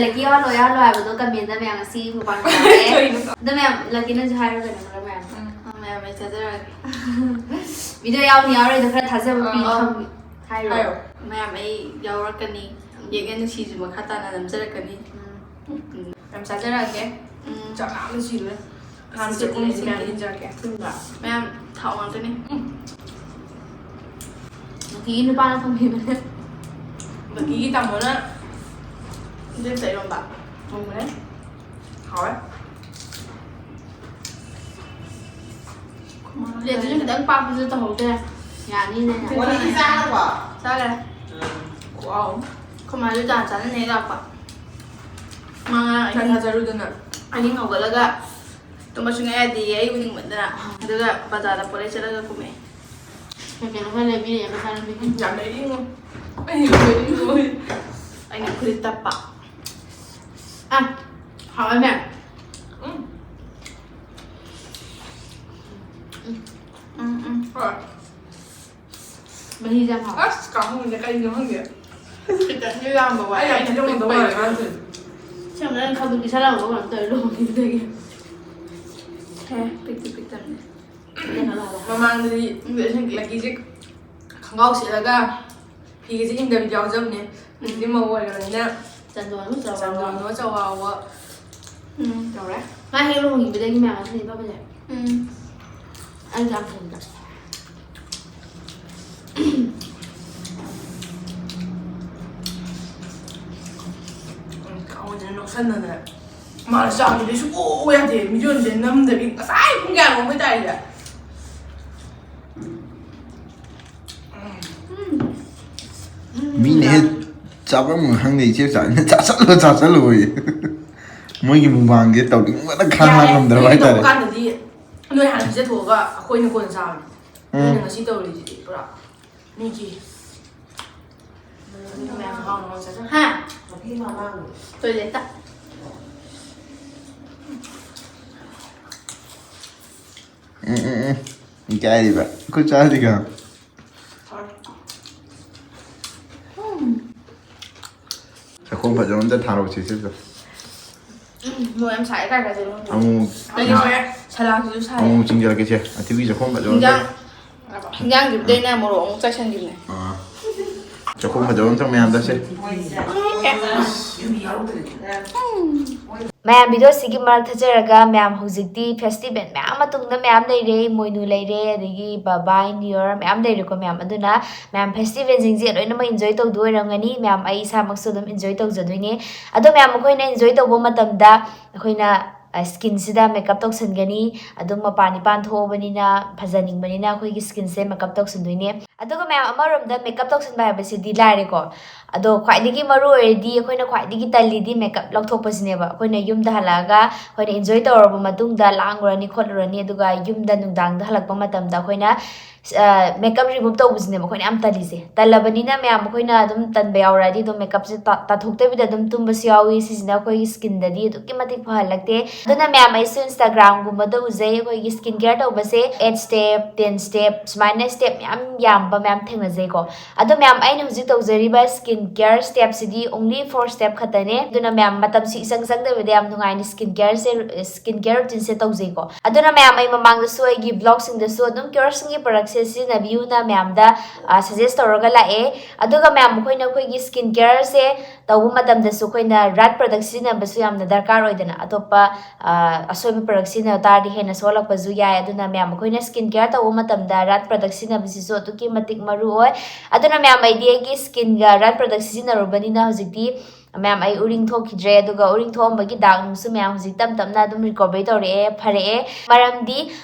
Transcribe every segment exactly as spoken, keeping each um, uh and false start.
ꯂꯛꯀꯤ ꯌꯥꯎꯍꯜꯂꯣ, ꯌꯥꯎꯍꯜꯂꯣ ꯍꯥꯏꯕꯗꯣ comment ꯃꯌꯥꯝ ꯉꯁꯤ ꯃꯨꯛꯕꯥꯡ ꯇꯧꯔꯦ꯫ ꯀꯩꯅꯣ? ꯑꯗꯣ ꯃꯌꯥꯝ, ꯂꯛꯀꯤꯅꯁꯨ ꯍꯥꯏꯔꯣ ꯀꯩꯅꯣ ꯈꯔ ꯃꯌꯥꯝ꯫ ꯎꯝ, ꯃꯌꯥꯝ ꯑꯩ ꯆꯥꯖꯔꯛꯑꯒꯦ꯫ Video ꯌꯥꯎꯅꯤ ꯌꯥꯎꯔꯣꯏꯗꯣ ꯈꯔ ꯊꯥꯖꯕ ꯄꯤ ꯑꯥ, ꯑꯥ꯫ ꯊꯝ-, ꯍꯥꯏꯔꯣ꯫ ꯍꯥꯏꯔꯣ꯫ ꯃꯌꯥꯝ ꯑꯩ ꯌꯥꯎꯔꯛꯀꯅꯤ꯫ ꯌꯦꯛꯅ ꯅꯨꯡꯁꯤꯁꯨ ꯃꯈꯥ ꯇꯥꯅ ꯅꯝꯖꯔꯛꯀꯅꯤ꯫ ꯎꯝ꯫ ꯎꯝ꯫ ꯌꯥꯝ ꯆꯥꯖꯔꯛꯑꯒꯦ꯫ ꯎꯝ꯫ ꯆꯥꯛ ꯂꯥꯝꯕꯅ ꯁꯤꯗꯣꯔꯦ꯫ ꯍꯥꯟꯅ ꯆꯠꯂꯦ, ꯁꯤ ꯃꯌꯥꯝ ꯏꯟꯖꯔꯛꯀꯦ꯫ ꯃꯌꯥꯝ ꯊꯥꯎ ꯉꯥꯛꯇꯅꯤ꯫ ꯎꯝ꯫ ꯂꯛꯀꯤꯒꯤ ꯅꯨꯄꯥꯅ ꯊꯣꯡꯕꯤꯕꯅꯦ꯫ ꯂꯛꯀꯤꯒꯤ ꯇꯥꯃꯣꯅ ꯏꯟꯖꯥꯡ ꯏꯔꯣꯝꯕ ꯊꯣꯡꯕꯅꯦ꯫ ꯍꯥꯎꯋꯦ꯫ Plateꯁꯨ ꯈꯤꯇꯪ ꯄꯥꯛꯄꯁꯨ ꯇꯧꯍꯧꯗ꯭ꯔꯦ꯫ ꯌꯥꯅꯤꯅꯦ, ꯌꯥꯅꯤ꯫ ꯃꯣꯔꯣꯛꯇꯤ ꯆꯥꯔꯕꯣ? ꯆꯥꯈ꯭ꯔꯦ꯫ ꯎꯝ꯫ ꯈꯨꯍꯥꯎ ꯑꯃ꯫ ꯑꯩꯈꯣꯏ ꯃꯥꯁꯨ ꯆꯥ ꯆꯥꯅꯅꯦ ꯂꯥꯛꯄ꯫ ꯃꯥ ꯉꯔꯥꯡ ꯅꯪ ꯑꯍꯤꯡ, ꯊꯥꯖꯔꯨꯗꯅ꯫ ꯑꯍꯤꯡ ꯍꯧꯒꯠꯂꯒ ꯇꯨꯝꯕ ꯁꯨꯡꯌꯥ ꯌꯥꯗꯦꯌꯦ, ꯑꯩ ꯎꯅꯤꯡꯃꯟꯗꯅ꯫ ꯑꯗꯨꯒ ꯕꯖꯥꯔꯗ ꯄꯣꯠ ꯂꯩ ꯆꯠꯂꯒ ꯀꯨꯝꯃꯛꯑꯦ꯫ ꯀꯩ ꯀꯩꯅꯣ ꯈꯔ ꯂꯩꯕꯤꯔꯛꯑꯦ ꯃꯆꯥꯅꯨꯄꯤꯒꯤ꯫ ꯌꯥꯝ ꯂꯩꯅꯤꯡꯉꯣ꯫ ꯑꯩ ꯌꯥꯝ ꯂꯩꯅꯤꯡꯉꯣ꯫ ꯑꯩꯅ ꯐꯨꯔꯤꯠ ꯇꯞꯄ꯫ ꯑ, ꯍꯥꯎꯋꯦ ꯃꯦꯝ꯫ ꯎꯝ꯫ ꯎꯝ, ꯎꯝ꯫ ꯍꯣꯏ꯫ ꯃꯍꯤꯁꯦ ꯌꯥꯝ ꯍꯥꯎꯋꯦ꯫ ꯑꯁ, ꯀꯥꯡꯍꯧꯁꯦ ꯀꯩꯅꯣ ꯈꯪꯗꯦ꯫ ꯈꯤꯇꯪꯗꯤ ꯂꯥꯝꯕ ꯋꯥꯏ꯫ ꯑꯩ ꯌꯥꯝ ꯄꯤꯖꯃꯗꯧ ꯃꯥꯜꯂꯦ ꯑꯉꯥꯡꯁꯤꯡ꯫ ꯁꯦꯝꯅ ꯅꯪ ꯈꯪꯗꯣꯛ ꯄꯤꯁꯜꯂꯛꯑꯕ ꯀꯩꯅꯣꯝ ꯇꯧꯔꯦ ꯂꯨꯍꯣꯡꯈꯤꯕꯗꯒꯤ꯫ ꯍꯦ, ꯄꯤꯛꯇꯤ ꯄꯤꯛꯇꯕꯅꯦ꯫ ꯃꯃꯥꯡꯗꯗꯤ ꯂꯛꯀꯤꯁꯦ ꯈꯣꯡꯒ꯭ꯔꯥꯎ ꯁꯦꯠꯂꯒ ꯐꯤꯒꯁꯦ ꯏꯟꯗꯕꯤꯗ ꯌꯥꯎꯖꯕꯅꯦ꯫ ꯍꯧꯖꯤꯛꯇꯤ ꯃꯧ ꯑꯣꯏꯔꯕꯅꯤꯅ ꯆꯟꯗꯣꯟ ꯆꯟꯗꯣꯟꯗꯣ ꯆꯋꯥꯋ꯫ ꯎꯝ, ꯇꯧꯔꯦ꯫ ꯃꯥ ꯍꯦꯛ ꯂꯨꯍꯣꯡꯈꯤꯕꯗꯒꯤ ꯃꯌꯥꯝ ꯑꯁꯤꯅ ꯏꯐ ꯐꯖꯔꯦ꯫ ꯎꯝ꯫ ꯑꯩ ꯌꯥꯝ ꯐꯖꯗ꯭ꯔꯥ? ꯎꯝ, ꯀꯥꯎꯗꯅ ꯅꯣꯛꯁꯟꯅꯗꯅ꯫ ꯃꯥꯅ ꯆꯥꯕꯗꯤ ꯁꯨꯛꯑꯣ ꯌꯥꯗꯦ꯫ Videoꯁꯦ ꯅꯝꯗꯕꯤ ꯉꯁꯥꯏ ꯄꯨꯡ ꯀꯌꯥꯅꯣ ꯑꯩꯈꯣꯏ ꯇꯥꯔꯤꯁꯦ? ꯎꯝ꯫ ꯃꯤꯅ ꯍꯦꯛ ꯆꯥꯐꯝ ꯈꯪꯗꯦ, ꯏꯆꯦ ꯆꯥꯅ ꯆꯥꯁꯜꯂꯣ, ꯆꯥꯁꯜꯂꯣꯌꯦ꯫ ꯃꯣꯏꯒꯤ ꯃꯨꯛꯕꯥꯡꯁꯦ ꯇꯧꯅꯤꯡꯕꯅ ꯈꯥꯡ ꯂꯥꯡ ꯌꯥꯔꯦ, ꯉꯝꯗ꯭ꯔꯕ ꯃꯤ ꯇꯧꯕ ꯍꯥꯏꯇꯥꯔꯦ꯫ ꯀꯥꯟꯗꯗꯤ ꯅꯣꯏ ꯍꯥꯟꯅ ꯄꯤꯖꯊꯣꯛꯑꯒ ꯑꯩꯈꯣꯏꯅ ꯀꯣꯟꯅ ꯆꯥꯕꯅꯤ꯫ ꯎꯝ꯫ ꯅꯣꯏꯅ ꯉꯁꯤ ꯇꯧꯔꯤꯁꯤꯗꯤ ꯄꯨꯔꯥ ꯃꯤꯒꯤ꯫ ꯃꯌꯥꯝ ꯍꯥꯎꯅ ꯍꯥꯎꯅ ꯆꯥꯖꯧ꯫ ꯍꯥ? Toiletꯇ꯫ ꯎꯝ, ꯎꯝ, ꯎꯝ꯫ ꯏꯀꯥꯏꯔꯤꯕ꯫ ꯈꯨꯠ ꯆꯥꯁꯤꯒ꯫ ꯎꯝ꯫ ꯆꯥꯛꯈꯨꯝ ꯐꯖꯕ ꯑꯝꯇ ꯊꯥꯔꯛꯑꯣ, ꯆꯦ, ꯆꯦ, ꯆꯦ꯫ ꯃꯣꯏ ꯌꯥꯝ ꯁꯥꯏ ꯀꯥꯏ ꯀꯥꯏ ꯆꯠꯂꯨ ꯈꯪꯗꯦ꯫ ꯑꯃꯨꯛ ꯑꯩꯁꯨ ꯁꯂꯥꯛꯁꯤꯁꯨ ꯁꯥꯏ꯫ ꯑꯃꯨꯛ ꯆꯤꯡꯖꯔꯛꯀꯦ, ꯆꯦ꯫ ꯑꯊꯤꯕꯤ ꯆꯥꯛꯈꯨꯝ ꯐꯖꯕ ꯑꯝꯇ꯫ ꯍꯤꯟꯖꯥꯡ ꯍꯤꯟꯖꯥꯡꯁꯤꯕꯨꯗꯤ ꯑꯩꯅ ꯃꯣꯔꯣꯛ ꯑꯃꯨꯛ ꯆꯥꯏꯁꯟꯈꯤꯕꯅꯦ꯫ ꯑꯥ꯫ ꯆꯥꯛꯈꯨꯝ ꯐꯖꯕ ꯑꯝꯇꯪ ꯃꯌꯥꯝꯗ, ꯁꯦ꯫ ꯃꯌꯥꯝ video ꯁꯤꯒꯤ ꯃꯔꯛ ꯊꯠꯆꯔꯒ ꯃꯌꯥꯝ ꯍꯧꯖꯤꯛꯇꯤ festival ꯃꯌꯥꯝ ꯃꯇꯨꯡꯗ ꯃꯌꯥꯝ ꯂꯩꯔꯦ, ꯏꯃꯣꯏꯅꯨ ꯂꯩꯔꯦ, ꯑꯗꯒꯤ ꯕꯕꯥꯏ, new year ꯃꯌꯥꯝ ꯂꯩꯔꯦꯀꯣ ꯃꯌꯥꯝ꯫ ꯑꯗꯨꯅ ꯃꯌꯥꯝ festivalꯁꯤꯡꯁꯦ ꯂꯣꯏꯅꯃꯛ enjoy ꯇꯧꯗꯣꯏ ꯑꯣꯏꯔꯝꯒꯅꯤ꯫ ꯃꯌꯥꯝ ꯑꯩ ꯏꯁꯥꯃꯛꯁꯨ ꯑꯗꯨꯝ enjoy ꯇꯧꯖꯗꯣꯏꯅꯦ꯫ ꯑꯗꯣ ꯃꯌꯥꯝ ꯑꯩꯈꯣꯏꯅ enjoy ꯇꯧꯕ ꯃꯇꯝꯗ ꯑꯩꯈꯣꯏꯅ skinꯁꯤꯗ makeup ꯇꯧꯁꯟꯒꯅꯤ꯫ ꯑꯗꯨꯝ ꯃꯄꯥꯟ ꯏꯄꯥꯟ ꯊꯣꯛꯑꯕꯅꯤꯅ ꯐꯖꯅꯤꯡꯕꯅꯤꯅ ꯑꯩꯈꯣꯏꯒꯤ skinꯁꯦ makeup ꯇꯧꯁꯟꯗꯣꯏꯅꯦ꯫ ꯑꯗꯨꯒ ꯃꯌꯥꯝ ꯑꯃꯔꯣꯝꯗ makeup ꯇꯧꯁꯟꯕ ꯍꯥꯏꯕꯁꯤꯗꯤ ꯂꯥꯏꯔꯦꯀꯣ꯫ ꯑꯗꯣ ꯈ꯭ꯋꯥꯏꯗꯒꯤ ꯃꯔꯨ ꯑꯣꯏꯔꯗꯤ ꯑꯩꯈꯣꯏꯅ ꯈ꯭ꯋꯥꯏꯗꯒꯤ ꯇꯜꯂꯤꯗꯤ makeup ꯂꯧꯊꯣꯛꯄꯁꯤꯅꯦꯕ꯫ ꯑꯩꯈꯣꯏꯅ ꯌꯨꯝꯗ ꯍꯜꯂꯛꯑꯒ ꯑꯩꯈꯣꯏꯅ enjoy ꯇꯧꯔꯕ ꯃꯇꯨꯡꯗ ꯂꯥꯡꯉꯨꯔꯅꯤ ꯈꯣꯠꯂꯨꯔꯅꯤ, ꯑꯗꯨꯒ ꯌꯨꯝꯗ ꯅꯨꯡꯗꯥꯡꯗ ꯍꯜꯂꯛꯄ ꯃꯇꯝꯗ ꯑꯩꯈꯣꯏꯅ makeup remove ꯇꯧꯕꯁꯤꯅꯦꯕ ꯑꯩꯈꯣꯏꯅ ꯌꯥꯝ ꯇꯜꯂꯤꯁꯦ꯫ ꯇꯜꯂꯕꯅꯤꯅ ꯃꯌꯥꯝ ꯑꯩꯈꯣꯏꯅ ꯑꯗꯨꯝ ꯇꯟꯕ ꯌꯥꯎꯔꯛꯑꯗꯤ ꯑꯗꯨꯝ makeupꯁꯦ ꯇꯥꯊꯣꯛꯇꯕꯤꯗ ꯑꯗꯨꯝ ꯇꯨꯝꯕꯁꯨ ꯌꯥꯎꯏ꯫ ꯁꯤꯁꯤꯅ ꯑꯩꯈꯣꯏꯒꯤ skinꯗꯗꯤ ꯑꯗꯨꯛꯀꯤ ꯃꯇꯤꯛ ꯐꯍꯜꯂꯛꯇꯦ꯫ ꯑꯗꯨꯅ ꯃꯌꯥꯝ ꯑꯩꯁꯨ Instagramꯒꯨꯝꯕꯗ ꯎꯖꯩ ꯑꯩꯈꯣꯏꯒꯤ skin care ꯇꯧꯕꯁꯦ eight step, ten step ꯁꯨꯃꯥꯏꯅ step ꯃꯌꯥꯝ ꯌꯥꯝꯕ ꯃꯌꯥꯝ ꯊꯦꯡꯅꯖꯩꯀꯣ꯫ ꯑꯗꯣ ꯃꯌꯥꯝ ꯑꯩꯅ ꯍꯧꯖꯤꯛ ꯇꯧꯖꯔꯤꯕ skin care stepꯁꯤꯗꯤ only four step ꯈꯛꯇꯅꯦ꯫ ꯑꯗꯨꯅ ꯃꯌꯥꯝ ꯃꯇꯝꯁꯨ ꯏꯆꯪ ꯆꯪꯗꯕꯤꯗ ꯌꯥꯝ ꯅꯨꯡꯉꯥꯏꯅ skin careꯁꯦ, skin care routineꯁꯦ ꯇꯧꯖꯩꯀꯣ꯫ ꯑꯗꯨꯅ ꯃꯌꯥꯝ ꯑꯩ ꯃꯃꯥꯡꯗꯁꯨ ꯑꯩꯒꯤ vlogꯁꯤꯡꯗꯁꯨ ꯑꯗꯨꯝ Curevꯁꯤꯡꯒꯤ productꯁꯦ ꯁꯤꯖꯤꯟꯅꯕꯤꯌꯨꯅ ꯃꯌꯥꯝꯗ suggest ꯇꯧꯔꯒ ꯂꯥꯛꯑꯦ꯫ ꯑꯗꯨꯒ ꯃꯌꯥꯝ ꯑꯩꯈꯣꯏꯅ ꯑꯩꯈꯣꯏꯒꯤ skin careꯁꯦ ꯇꯧꯕ ꯃꯇꯝꯗꯁꯨ ꯑꯩꯈꯣꯏꯅ right product ꯁꯤꯖꯤꯟꯅꯕꯁꯨ ꯌꯥꯝꯅ ꯗꯔꯀꯥꯔ ꯑꯣꯏꯗꯅ꯫ ꯑꯇꯣꯞꯄ ꯑꯁꯣꯏꯕ product ꯁꯤꯖꯤꯟꯅꯕ ꯇꯥꯔꯗꯤ ꯍꯦꯟꯅ ꯁꯣꯛꯍꯜꯂꯛꯄꯁꯨ ꯌꯥꯏ꯫ ꯑꯗꯨꯅ ꯃꯌꯥꯝ ꯑꯩꯈꯣꯏꯅ skin care ꯇꯧꯕ ꯃꯇꯝꯗ right product ꯁꯤꯖꯤꯟꯅꯕꯁꯤꯁꯨ ꯑꯗꯨꯛꯀꯤ ꯃꯇꯤꯛ ꯃꯔꯨ ꯑꯣꯏ꯫ ꯑꯗꯨꯅ ꯃꯌꯥꯝ ꯑꯩꯗꯤ ꯑꯩꯒꯤ skinꯒ right product ꯁꯤꯖꯤꯟꯅꯔꯨꯕꯅꯤꯅ ꯍꯧꯖꯤꯛꯇꯤ ꯃꯌꯥꯝ ꯑꯩ ꯎꯔꯤꯡ ꯊꯣꯛꯈꯤꯗ꯭ꯔꯦ꯫ ꯑꯗꯨꯒ ꯎꯔꯤꯡ ꯊꯣꯛꯑꯝꯕꯒꯤ ꯗꯥꯛꯅꯨꯡꯁꯨ ꯃꯌꯥꯝ ꯍꯧꯖꯤꯛ ꯇꯞ ꯇꯞꯅ ꯑꯗꯨꯝ recovery ꯇꯧꯔꯛꯑꯦ, ꯐꯔꯛꯑꯦ꯫ ꯃꯔꯝꯗꯤ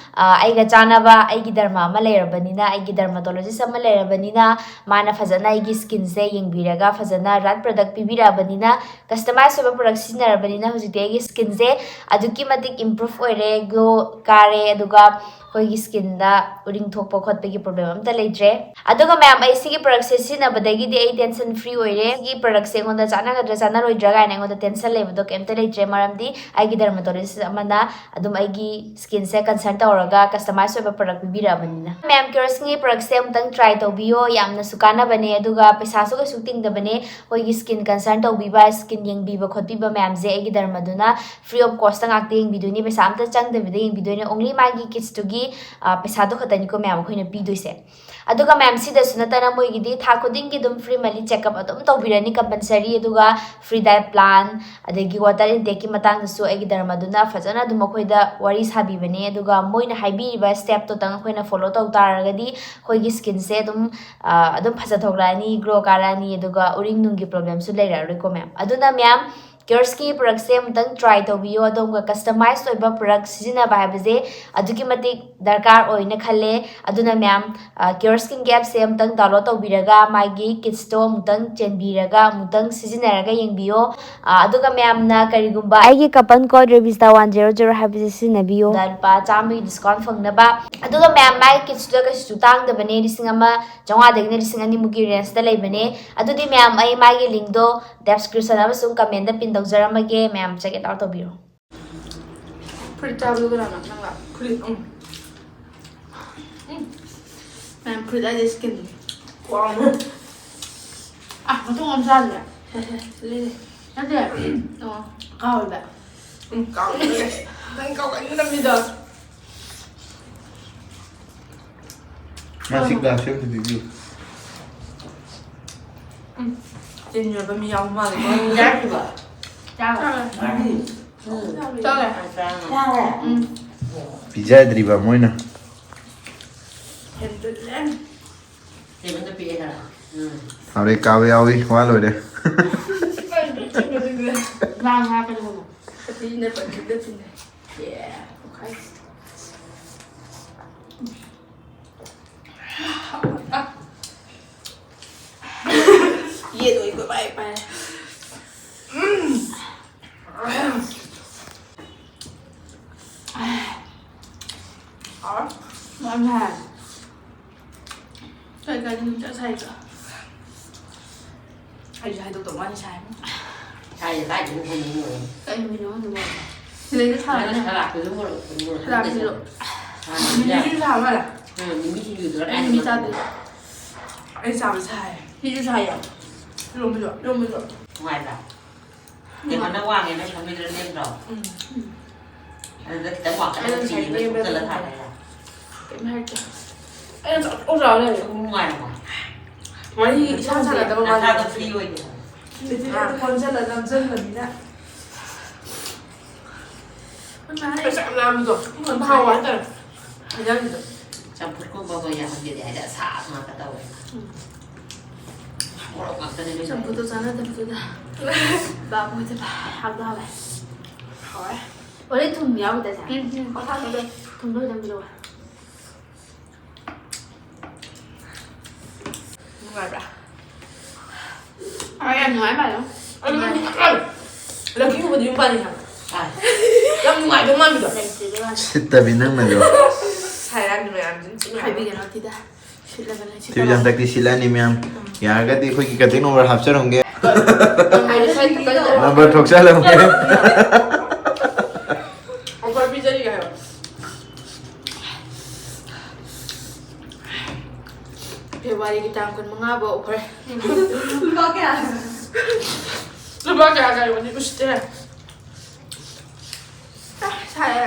ꯑꯩꯒ ꯆꯥꯟꯅꯕ ꯑꯩꯒꯤ ꯗꯔꯃꯥ ꯑꯃ ꯂꯩꯔꯕꯅꯤꯅ, ꯑꯩꯒꯤ dermatologist ꯑꯃ ꯂꯩꯔꯕꯅꯤꯅ ꯃꯥꯅ ꯐꯖꯅ ꯑꯩꯒꯤ skinꯁꯦ ꯌꯦꯡꯕꯤꯔꯒ ꯐꯖꯅ right product ꯄꯤꯕꯤꯔꯛꯑꯕꯅꯤꯅ, customize ꯑꯣꯏꯕ product ꯁꯤꯖꯤꯟꯅꯔꯕꯅꯤꯅ ꯍꯧꯖꯤꯛꯇꯤ ꯑꯩꯒꯤ skinꯁꯦ ꯑꯗꯨꯛꯀꯤ ꯃꯇꯤꯛ improve ꯑꯣꯏꯔꯦ, glow ꯀꯥꯔꯦ꯫ ꯑꯗꯨꯒ ꯑꯩꯈꯣꯏꯒꯤ ꯁ꯭ꯀꯤꯟꯗ ꯎꯔꯤꯡ ꯊꯣꯛꯄ ꯈꯣꯠꯄꯒꯤ ꯄ꯭ꯔꯣꯕ꯭ꯂꯦꯝ ꯑꯝꯇ ꯂꯩꯇ꯭ꯔꯦ꯫ ꯑꯗꯨꯒ ꯃꯌꯥꯝ, ꯑꯩ ꯁꯤꯒꯤ ꯄ꯭ꯔꯗꯛꯁꯦ ꯁꯤꯖꯤꯟꯅꯕꯗꯒꯤꯗꯤ ꯑꯩ ꯇꯦꯟꯁꯟ ꯐ꯭ꯔꯤ ꯑꯣꯏꯔꯦ꯫ ꯁꯤꯒꯤ ꯄ꯭ꯔꯗꯛꯁꯦ ꯑꯩꯉꯣꯟꯗ ꯆꯥꯟꯅꯒꯗ꯭ꯔꯥ ꯆꯥꯟꯅꯔꯣꯏꯗ꯭ꯔꯥ ꯀꯥꯏꯅ ꯑꯩꯉꯣꯟꯗ ꯇꯦꯟꯁꯟ ꯂꯩꯕꯗꯣ ꯀꯩꯝꯇ ꯂꯩꯇ꯭ꯔꯦ, ꯃꯔꯝꯗꯤ ꯑꯩꯒꯤ ꯗꯔꯃꯥꯇꯣꯂꯣꯖꯤꯁ ꯑꯃꯅ ꯑꯗꯨꯝ ꯑꯩꯒꯤ ꯁ꯭ꯀꯤꯟꯁꯦ ꯀꯟꯁꯔꯟ ꯇꯧꯔꯒ ꯀꯁꯇꯃꯥꯏꯁ ꯑꯣꯏꯕ ꯄ꯭ꯔꯗꯛ ꯄꯤꯕꯤꯔꯛꯑꯕꯅꯤꯅ꯫ ꯃꯌꯥꯝ, ꯀ꯭ꯌꯣꯔꯁꯀꯤ ꯄ꯭ꯔꯗꯛꯁꯦ ꯑꯃꯨꯛꯇꯪ ꯇ꯭ꯔꯥꯏ ꯇꯧꯕꯤꯌꯣ, ꯌꯥꯝꯅꯁꯨ ꯀꯥꯟꯅꯕꯅꯦ, ꯑꯗꯨꯒ ꯄꯩꯁꯥꯁꯨ ꯀꯩꯁꯨ ꯇꯤꯡꯗꯕꯅꯦ꯫ ꯑꯩꯈꯣꯏꯒꯤ ꯁ꯭ꯀꯤꯟ ꯀꯟꯁꯔꯟ ꯇꯧꯕꯤꯕ, ꯁ꯭ꯀꯤꯟ ꯌꯦꯡꯕꯤꯕ ꯈꯣꯠꯄꯤꯕ ꯃꯌꯥꯝꯁꯦ ꯑꯩꯒꯤ ꯗꯔꯃꯥꯗꯨꯅ ꯐ꯭ꯔꯤ ꯑꯣꯐ ꯀꯣꯁꯇ ꯉꯥꯛꯇ ꯌꯦꯡꯕꯤꯗꯣꯏꯅꯦ, ꯄꯩꯁꯥ ꯑꯝꯇ ꯆꯪꯗꯕꯤꯗ ꯌꯦꯡꯕꯤꯗꯣꯏꯅꯦ꯫ ꯑꯣꯡꯂꯤ ꯃꯥꯒꯤ ꯀꯤꯠꯁꯇꯨꯒꯤ ꯄꯩꯁꯥꯗꯣ ꯈꯛꯇꯅꯤꯀꯣ ꯃꯌꯥꯝ ꯑꯩꯈꯣꯏꯅ ꯄꯤꯗꯣꯏꯁꯦ꯫ ꯑꯗꯨꯒ ꯃꯌꯥꯝ, ꯁꯤꯗꯁꯨ ꯅꯠꯇꯅ ꯃꯣꯏꯒꯤꯗꯤ ꯊꯥ ꯈꯨꯗꯤꯡꯒꯤ ꯑꯗꯨꯝ ꯐ꯭ꯔꯤ ꯃꯟꯂꯤ ꯆꯦꯛꯑꯞ ꯑꯗꯨꯝ ꯇꯧꯕꯤꯔꯅꯤ ꯀꯝꯄꯜꯁꯔꯤ꯫ ꯑꯗꯨꯒ ꯐ꯭ꯔꯤ ꯗꯥꯏꯠ ꯄ꯭ꯂꯥꯟ, ꯑꯗꯒꯤ ꯋꯥꯇꯔ ꯏꯟꯇꯦꯛꯀꯤ ꯃꯇꯥꯡꯗꯁꯨ ꯑꯩꯒꯤ ꯗꯔꯃꯥꯗꯨꯅ ꯐꯖꯅ ꯑꯗꯨꯝ ꯑꯩꯈꯣꯏꯗ ꯋꯥꯔꯤ ꯁꯥꯕꯤꯕꯅꯦ꯫ ꯑꯗꯨꯒ ꯃꯣꯏꯅ ꯍꯥꯏꯕꯤꯔꯤꯕ ꯁ꯭ꯇꯦꯞꯇꯨꯇꯪ ꯑꯩꯈꯣꯏꯅ ꯐꯣꯂꯣ ꯇꯧ ꯇꯥꯔꯒꯗꯤ ꯑꯩꯈꯣꯏꯒꯤ ꯁ꯭ꯀꯤꯟꯁꯦ ꯑꯗꯨꯝ ꯑꯗꯨꯝ ꯐꯖꯊꯣꯛꯂꯛꯑꯅꯤ, ꯒ꯭ꯂꯣ ꯀꯥꯔꯛꯑꯅꯤ, ꯑꯗꯨꯒ ꯎꯔꯤꯡ ꯅꯨꯡꯒꯤ ꯄ꯭ꯔꯣꯕ꯭ꯂꯦꯝꯁꯨ ꯂꯩꯔꯛꯑꯔꯣꯏꯀꯣ ꯃꯌꯥꯝ꯫ ꯑꯗꯨꯅ ꯃꯌꯥꯝ, ꯀ꯭ꯌꯣꯔꯁꯀꯤ ꯄ꯭ꯔꯗꯛꯁꯦ ꯑꯃꯨꯛꯇꯪ ꯇ꯭ꯔꯥꯏ ꯇꯧꯕꯤꯌꯣ꯫ ꯑꯗꯣꯝꯒ ꯀꯁꯇꯃꯥꯏꯁ ꯑꯣꯏꯕ ꯄ꯭ꯔꯗꯛ ꯁꯤꯖꯤꯟꯅꯕ ꯍꯥꯏꯕꯁꯦ ꯑꯗꯨꯛꯀꯤ ꯃꯇꯤꯛ ꯗꯔꯀꯥꯔ ꯑꯣꯏꯅ ꯈꯜꯂꯦ꯫ ꯑꯗꯨꯅ ꯃꯌꯥꯝ, ꯀ꯭ꯌꯣꯔ ꯁ꯭ꯀꯤꯟꯒꯤ ꯑꯦꯞꯁꯦ ꯑꯃꯨꯛꯇꯪ ꯗꯥꯎꯟꯂꯣꯗ ꯇꯧꯕꯤꯔꯒ ꯃꯥꯒꯤ ꯀꯤꯠꯁꯇꯣ ꯑꯃꯨꯛꯇꯪ ꯆꯦꯟꯕꯤꯔꯒ ꯑꯃꯨꯛꯇꯪ ꯁꯤꯖꯤꯟꯅꯔꯒ ꯌꯦꯡꯕꯤꯌꯣ꯫ ꯑꯗꯨꯒ ꯃꯌꯥꯝꯅ ꯀꯔꯤꯒꯨꯝꯕ ꯑꯩꯒꯤ ꯀꯄꯟ ꯀꯣꯗ ꯔꯦꯕꯤꯁꯇꯥ ꯋꯥꯟ ꯖꯦꯔꯣ ꯖꯦꯔꯣ ꯍꯥꯏꯕꯁꯦ ꯁꯤꯖꯤꯟꯅꯕꯤꯌꯣ꯫ ꯂꯨꯄꯥ ꯆꯥꯝꯃꯒꯤ ꯗꯤꯁꯀꯥꯎꯟ ꯐꯪꯅꯕ꯫ ꯑꯗꯨꯒ ꯃꯌꯥꯝ, ꯃꯥꯒꯤ ꯀꯤꯠꯁꯇꯨꯗ ꯀꯩꯁꯨ ꯇꯥꯡꯗꯕꯅꯦ, ꯂꯤꯁꯤꯡ ꯑꯃ ꯆꯥꯝꯃꯉꯥꯗꯒꯤꯅ ꯂꯤꯁꯤꯡ ꯑꯅꯤꯃꯨꯛꯀꯤ ꯔꯦꯟꯖꯇ ꯂꯩꯕꯅꯦ꯫ ꯑꯗꯨꯗꯤ ꯃꯌꯥꯝ, ꯑꯩ ꯃꯥꯒꯤ ꯂꯤꯡꯗꯣ ꯗꯦꯁꯀ꯭ꯔꯤꯞꯁꯟ ꯑꯃꯁꯨꯡ ꯀꯃꯦꯟꯗ ꯄꯤꯟ ꯇꯧꯖꯔꯝꯃꯒꯦ, ꯃꯌꯥꯝ ꯆꯦꯛ ꯑꯥꯎꯠ ꯇꯧꯕꯤꯔꯣ꯫ ꯐꯨꯔꯤꯠ ꯆꯥꯕꯗꯣ ꯀꯅꯥꯅꯣ? ꯅꯪꯂ? ꯐꯨꯔꯤꯠ, ꯎꯝ꯫ ꯎꯝ꯫ ꯃꯌꯥꯝ, ꯐꯨꯔꯤꯠ ꯍꯥꯏꯁꯦ ꯁ꯭ꯀꯤꯟ꯫ ꯋꯥꯎ꯫ ꯑ, ꯃꯇꯨꯡ ꯑꯃ ꯆꯥꯁꯤꯔ? ꯂꯩ꯫ ꯅꯠꯇꯦ꯫ ꯑꯣ꯫ ꯀꯥꯎꯋꯦꯕ꯫ ꯎꯝ, ꯀꯥꯎꯋꯦ꯫ ꯅꯪ ꯀꯥꯎꯒꯟꯒꯗꯕꯅꯤꯗꯣ꯫ ꯃꯥꯁꯤ ꯒ꯭ꯂꯥꯁ ꯑꯝꯇ ꯄꯤꯕꯤꯌꯨ꯫ ꯎꯝ꯫ ꯆꯤꯟ ꯌꯣꯠꯄ ꯃꯤ ꯌꯥꯎꯕ ꯃꯥꯜꯂꯦꯀꯣ꯫ ꯆꯥꯔꯛꯇ꯭ꯔꯤꯕꯣ? ꯆꯥꯔꯦ꯫ ꯆꯥꯔꯦ꯫ ꯎꯝ꯫ ꯆꯥꯔꯦ꯫ ꯎꯝ꯫ ꯄꯤꯖꯗ꯭ꯔꯤꯕ ꯃꯣꯏꯅ꯫ ꯍꯦꯟꯖꯤꯜꯂꯦ꯫ ꯀꯩꯅꯣꯗ ꯄꯤꯔꯛꯑꯦ ꯍꯥꯏꯔꯣ? ꯎꯝ꯫ ꯍꯥꯎꯔꯦ, ꯀꯥꯕ ꯌꯥꯎꯏ, ꯋꯥ ꯂꯣꯏꯔꯦ꯫ ꯉꯥ ꯉꯥ ꯀꯩꯅꯣ꯫ ꯄꯤꯅ ꯄꯟꯈꯤꯕꯗ ꯄꯤꯅ꯫ ꯑꯦ꯫ ꯌꯦꯟ ꯑꯣꯏꯕ ꯃꯥꯏ ꯄꯥꯏ꯫ ꯎꯝ꯫ ꯍꯥꯎꯔꯦ꯫ ꯌꯥꯝ ꯍꯥꯏ꯫ ꯀꯩ ꯀꯩ ꯅꯨꯃꯤꯠꯇ ꯁꯥꯏꯗꯣ? ꯑꯩꯁꯨ ꯍꯥꯏꯗꯣꯛꯇꯧ ꯃꯥꯅꯤ ꯁꯥꯏ꯫ ꯁꯥꯏꯁꯦ ꯀꯥꯏꯗꯩꯅꯣ ꯈꯪꯗꯦ ꯃꯣꯏ꯫ ꯀꯩ ꯅꯨꯃꯤꯠꯅꯣ ꯈꯪꯗꯦ ꯃꯣꯏ꯫ ꯁꯤꯗꯩꯗ ꯁꯥꯔꯦ꯫ ꯁꯂꯥꯠꯇꯨꯁꯨ ꯃꯣꯔꯣꯛ ꯃꯣꯔꯣꯛ ꯁꯂꯥꯠꯇꯨꯁꯨ꯫ ꯃꯤꯃꯤꯁꯨ ꯁꯥ ꯃꯥꯜꯂꯦ꯫ ꯎꯝ, ꯃꯤꯃꯤ ꯁꯤꯡꯖꯨꯗꯨꯔ ꯑꯩ ꯃꯤꯃꯤ ꯀꯥꯏꯗꯅꯣ꯫ ꯆꯥꯗꯦ꯫ ꯑꯩ ꯆꯥꯕ ꯁꯥꯏ꯫ ꯁꯤꯁꯨ ꯁꯥꯏꯌꯦ꯫ ꯏꯔꯣꯝꯕꯁꯨ ꯏꯔꯣꯝꯕꯁꯨ꯫ ꯅꯨꯡꯉꯥꯏꯕ꯭ꯔꯥ? ꯇꯦꯕꯜꯅ ꯋꯥꯡꯉꯦ, ꯅꯣꯏ ꯐꯝꯃꯤꯗꯨꯅ ꯅꯦꯝꯗ꯭ꯔꯣ? ꯎꯝ꯫ ꯑꯗꯨꯗ ꯈꯤꯇꯪ ꯋꯥꯡꯈꯠꯂꯒ ꯑꯩꯅ ꯉꯁꯥꯏ ꯆꯤꯅꯤꯗꯣ ꯅꯦꯝꯕꯗꯣ ꯊꯣꯛꯆꯜꯂ ꯊꯥꯔꯦ꯫ ꯀꯩꯝ ꯍꯥꯏꯔꯛꯇꯦ꯫ ꯑꯩꯅ ꯆꯥꯎ ꯆꯥꯎ ꯂꯩꯔꯦ꯫ ꯁꯨꯝ ꯅꯨꯡꯉꯥꯏꯔꯕꯣ? ꯋꯥꯔꯤ ꯏꯁꯥ ꯁꯥꯟꯅꯗꯕ ꯅꯁꯥꯗꯣ ꯃꯥꯜꯂꯦ꯫ Free ꯑꯣꯏꯗꯦ꯫ ꯏꯆꯦ ꯐꯣꯟ ꯆꯠꯂ ꯅꯝꯁꯤꯟꯕꯅꯤꯅ꯫ ꯑꯩ ꯆꯥꯛ ꯂꯥꯝꯕꯗꯣ꯫ ꯍꯥꯎꯕ ꯍꯥꯏꯇꯥꯔꯦ꯫ ꯍꯦꯟꯖꯥꯡꯒꯤꯗꯣ꯫ ꯆꯝꯐꯨꯠꯀꯨꯝꯕꯀꯣ ꯌꯥꯝ ꯍꯦꯜꯂꯦ ꯍꯥꯏꯗꯤ ꯑꯁꯥꯕ ꯉꯥꯛꯇ ꯇꯧꯋꯦ꯫ ꯎꯝ꯫ ꯃꯣꯔꯣꯛ ꯉꯥꯛꯇꯅꯦ ꯂꯣꯏ ꯆꯝꯐꯨꯠꯇꯣ ꯆꯥꯅꯗꯕꯗꯨꯗ ꯕꯥꯞ ꯑꯣꯏꯗꯕ꯫ ꯍꯥꯎꯗꯤ ꯍꯥꯎꯋꯦ꯫ ꯍꯥꯎꯋꯦ꯫ ꯑꯣꯂꯦ ꯊꯨꯝ ꯌꯥꯎꯗ꯭ꯔꯥ ꯁꯦ? ꯎꯝ, ꯎꯝ꯫ ꯃꯈꯥ ꯊꯝꯖꯜꯂꯣ꯫ ꯊꯨꯝꯗꯣ ꯈꯤꯇꯪ ꯄꯤꯔꯛꯑꯣ꯫ ꯅꯨꯡꯉꯥꯏꯕ꯭ꯔꯥ? ꯑꯥ, ꯌꯥꯝ ꯅꯨꯡꯉꯥꯏ ꯃꯥꯜꯂꯦ꯫ ꯑꯗꯨ ꯅꯪ ꯂꯛꯀꯤ ꯎꯕꯗꯤ ꯌꯨꯝ ꯄꯥꯟꯅꯤ ꯍꯥꯏꯕ꯫ ꯄꯥꯟ꯫ ꯌꯥꯝ ꯅꯨꯡꯉꯥꯏꯗꯧ ꯃꯥꯟꯕꯗꯣ꯫ ꯂꯩꯇꯦ ꯑꯗꯨ ꯃꯥꯜꯂꯦ꯫ ꯁꯤꯠꯇꯕꯤ ꯅꯪꯅꯗꯣ꯫ ꯁꯥꯏꯔꯥꯟ ꯃꯌꯥꯝꯁꯤꯅ ꯆꯤꯡ ꯍꯥꯏꯕꯤꯒꯅꯣ ꯇꯤꯗ꯫ ꯁꯤꯠꯂꯕꯅꯦ, ꯁꯤꯠꯂꯕꯅꯦ꯫ ꯇꯤꯚꯤ ꯍꯟꯗꯛꯇꯤ ꯁꯤꯠꯂꯅꯤ ꯃꯌꯥꯝ꯫ ꯎꯝ꯫ ꯌꯥꯔꯒꯗꯤ ꯑꯩꯈꯣꯏꯒꯤ contact number ꯍꯥꯞꯆꯔꯝꯒꯦ꯫ ꯅꯪ ꯍꯥꯏꯗꯤ ꯁ꯭ꯋꯥꯏꯗ ꯇꯠꯂꯦ꯫ Number ꯊꯣꯛꯆꯜꯂꯝꯒꯦ꯫ Offer ꯄꯤꯖꯔꯤꯒꯦ ꯍꯥꯏꯌꯣ꯫ ꯐꯦꯕ꯭ꯔꯨꯋꯥꯔꯤꯒꯤ ꯇꯥꯡ ꯀꯨꯟꯃꯉꯥ ꯐꯥꯎ offer꯫ ꯂꯨꯄꯥ ꯀꯌꯥ? ꯂꯨꯄꯥ ꯀꯌꯥ ꯀꯌꯥ ꯌꯣꯟꯅꯤ? ꯎꯁꯤꯠꯇꯦ꯫ ꯑ, ꯁꯥꯏꯌꯦ꯫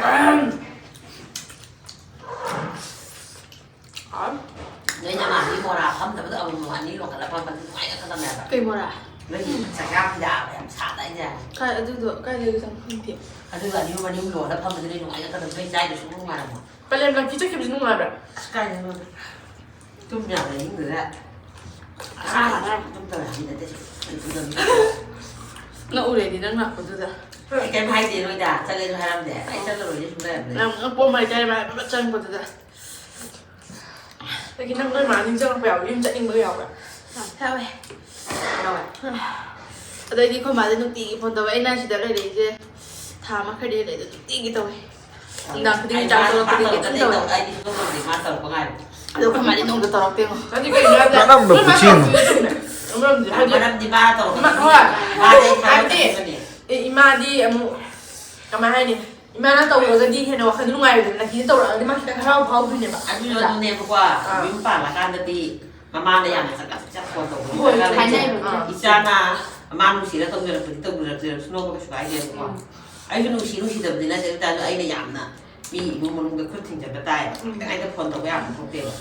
ꯍꯥꯎ꯫ ꯅꯣꯏ ꯅꯃꯥꯟꯅꯕꯤ ꯃꯣꯔꯥ ꯐꯝꯗꯕꯗꯣ ꯑꯃꯨꯛ ꯑꯅꯤ ꯂꯣꯟꯈꯠꯂ ꯐꯝꯕꯗꯤ ꯅꯨꯡꯉꯥꯏꯒꯗꯕꯅꯦꯕ꯫ ꯀꯩ ꯃꯣꯔꯥ? ꯅꯣꯏꯒꯤ ꯆꯥꯛ ꯌꯥꯝ ꯌꯥꯕ ꯌꯥꯝ ꯁꯥꯗꯥꯏꯅꯦ? ꯀꯥꯏ, ꯑꯗꯨꯗꯣ ꯀꯥꯏ ꯂꯩꯒꯦ ꯈꯪꯗꯦ꯫ ꯑꯗꯨꯒ ꯑꯅꯤ ꯑꯍꯨꯝ ꯑꯅꯤ ꯑꯍꯨꯝ ꯂꯣꯜꯂ ꯐꯝꯕꯗꯨꯅ ꯅꯨꯡꯉꯥꯏꯒꯗꯕ, ꯅꯣꯏ ꯆꯥꯏꯗꯣ ꯁꯨꯡꯅꯨꯡ ꯅꯨꯡꯉꯥꯏꯔꯝꯃꯣꯏ꯫ ꯄꯂꯦꯝ ꯂꯝꯈꯤ ꯆꯠꯈꯤꯕꯁꯤ ꯅꯨꯡꯉꯥꯏꯕ꯭ꯔꯥ? ꯑꯁ, ꯀꯥꯏꯗꯩꯅꯣꯗ꯫ ꯇꯨꯝ ꯌꯥꯕ ꯑꯍꯤꯡꯗꯨꯗ꯫ ꯑꯁ, ꯇꯨꯝ ꯇꯧꯔꯦ ꯍꯥꯏꯕ ꯅꯠꯇꯦ, ꯁꯨꯝ ꯇꯨꯝ ꯇꯨꯝ ꯇꯨꯝ꯫ ꯅꯛꯎꯔꯦꯗꯤ ꯅꯪ ꯂꯥꯛꯄꯗꯨꯗ꯫ ꯑꯩ ꯀꯩꯝ ꯍꯥꯏꯗꯦ ꯅꯣꯏꯗ, ꯆꯠꯂꯦꯁꯨ ꯍꯥꯏꯔꯝꯗꯦ꯫ ꯑꯩ ꯆꯠꯂꯔꯣꯏꯒꯦ ꯁꯨꯡ ꯂꯩꯔꯝꯗꯦ꯫ ꯌꯥꯝ ꯉꯛꯄ ꯑꯃ ꯍꯥꯏꯇꯥꯔꯦ, ꯃꯥꯏ ꯐꯕꯠ ꯆꯪꯉꯛꯄꯗꯨꯗ꯫ ꯑꯗꯒꯤ ꯅꯪ ꯅꯣꯏ ꯃꯥ ꯅꯤꯡꯁꯤꯡꯉꯛꯄ ꯌꯥꯎꯕ, ꯌꯨꯝ ꯆꯠꯅꯤꯡꯕꯒ ꯌꯥꯎꯕ꯭ꯔꯥ? ꯌꯥꯝ ꯌꯥꯎꯋꯦ꯫ ꯌꯥꯎꯋꯦ꯫ ꯑꯗꯩꯗꯤ ꯑꯩꯈꯣꯏ ꯃꯥꯗꯤ ꯅꯨꯡꯇꯤꯒꯤ phone ꯇꯧꯋꯦ꯫ ꯑꯩꯅ ꯁꯤꯗ ꯂꯩꯔꯛꯏꯁꯦ ꯊꯥ ꯑꯃ ꯈꯔꯗꯤ ꯍꯦꯜꯂꯦ, ꯑꯗꯨ ꯅꯨꯡꯇꯤꯒꯤ ꯇꯧꯋꯦ꯫ ꯅꯨꯡꯗꯥꯡ ꯈꯨꯗꯤꯡꯒꯤ ꯆꯥꯛ ꯇꯣꯛꯂꯛꯄꯗꯒꯤ ꯑꯗꯨꯝ ꯇꯧꯔꯦ꯫ ꯑꯩꯗꯤ ꯁꯨꯡꯇꯧ ꯇꯧꯗꯦ, ꯃꯥ ꯇꯧꯔꯛꯄ ꯉꯥꯏꯕ꯫ ꯑꯗꯣ ꯑꯩꯈꯣꯏ ꯃꯥꯗꯤ ꯅꯣꯡꯗ ꯇꯧꯔꯛꯇꯦꯉꯣ꯫ ꯀꯔꯝꯕ ꯈꯨꯠꯁꯦꯝꯅꯣ? ꯑꯃꯔꯣꯝꯗꯤ ꯍꯥꯏꯗꯤ ꯃꯔꯝꯗꯤ ꯃꯥꯅ ꯇꯧꯔꯛꯄ ꯃꯥ- ꯍꯣꯏ꯫ ꯃꯥꯗꯤ ꯑꯩ ꯍꯥꯏꯕꯗꯤ ꯊꯥꯒꯠꯆꯕꯅꯦ꯫ ꯑꯦ, ꯏꯃꯥꯗꯤ ꯑꯃꯨꯛ ꯀꯃꯥꯏ ꯍꯥꯏꯅꯤ? ꯏꯃꯥꯅ ꯇꯧꯔꯒꯗꯤ ꯍꯦꯟꯅ ꯋꯥꯈꯜꯗꯣ ꯅꯨꯡꯉꯥꯏꯔꯣꯏꯗꯅ, ꯂꯛꯀꯤꯅ ꯇꯧꯔꯛꯑꯒꯗꯤ ꯃꯥ ꯈꯤꯇꯪ ꯍꯔꯥꯎ ꯐꯥꯎꯗꯣꯏꯅꯦꯕ꯫ ꯑꯗꯨꯁꯨ ꯑꯗꯨꯅꯦꯕꯀꯣ, ꯌꯨꯝ ꯄꯥꯜꯂꯀꯥꯟꯗꯗꯤ ꯃꯃꯥꯅ ꯌꯥꯝꯅ ꯆꯠ ꯆꯠ ꯐꯣꯟ ꯇꯧꯕ ꯍꯣꯏ, ꯗꯔꯀꯥꯔ ꯂꯩꯇꯦ꯫ ꯍꯥꯏꯅꯩꯌꯦꯕ꯫ ꯏꯆꯥꯅ ꯃꯃꯥ ꯅꯨꯡꯁꯤꯅ ꯇꯧꯖꯔꯛꯄꯗꯤ ꯇꯧꯖꯔꯛꯆꯔꯁꯅꯣꯕ, ꯀꯩꯁꯨ ꯀꯥꯏꯗꯦꯕꯀꯣ꯫ ꯑꯩꯁꯨ ꯅꯨꯡꯁꯤ ꯅꯨꯡꯁꯤꯗꯕꯗꯤ ꯅꯠꯇꯦ, ꯑꯗꯨ ꯇꯥꯔꯁꯨ ꯑꯩꯅ ꯌꯥꯝꯅ ꯃꯤ ꯏꯃꯨꯡ ꯃꯅꯨꯡꯗ ꯈꯨꯠ ꯊꯤꯡꯖꯤꯟꯕ ꯇꯥꯏꯌꯦꯕ꯫ ꯈꯤꯇꯪ ꯑꯩꯅ ꯐꯣꯟ ꯇꯧꯕ ꯌꯥꯝꯅ ꯊꯣꯛꯇꯦꯕ꯫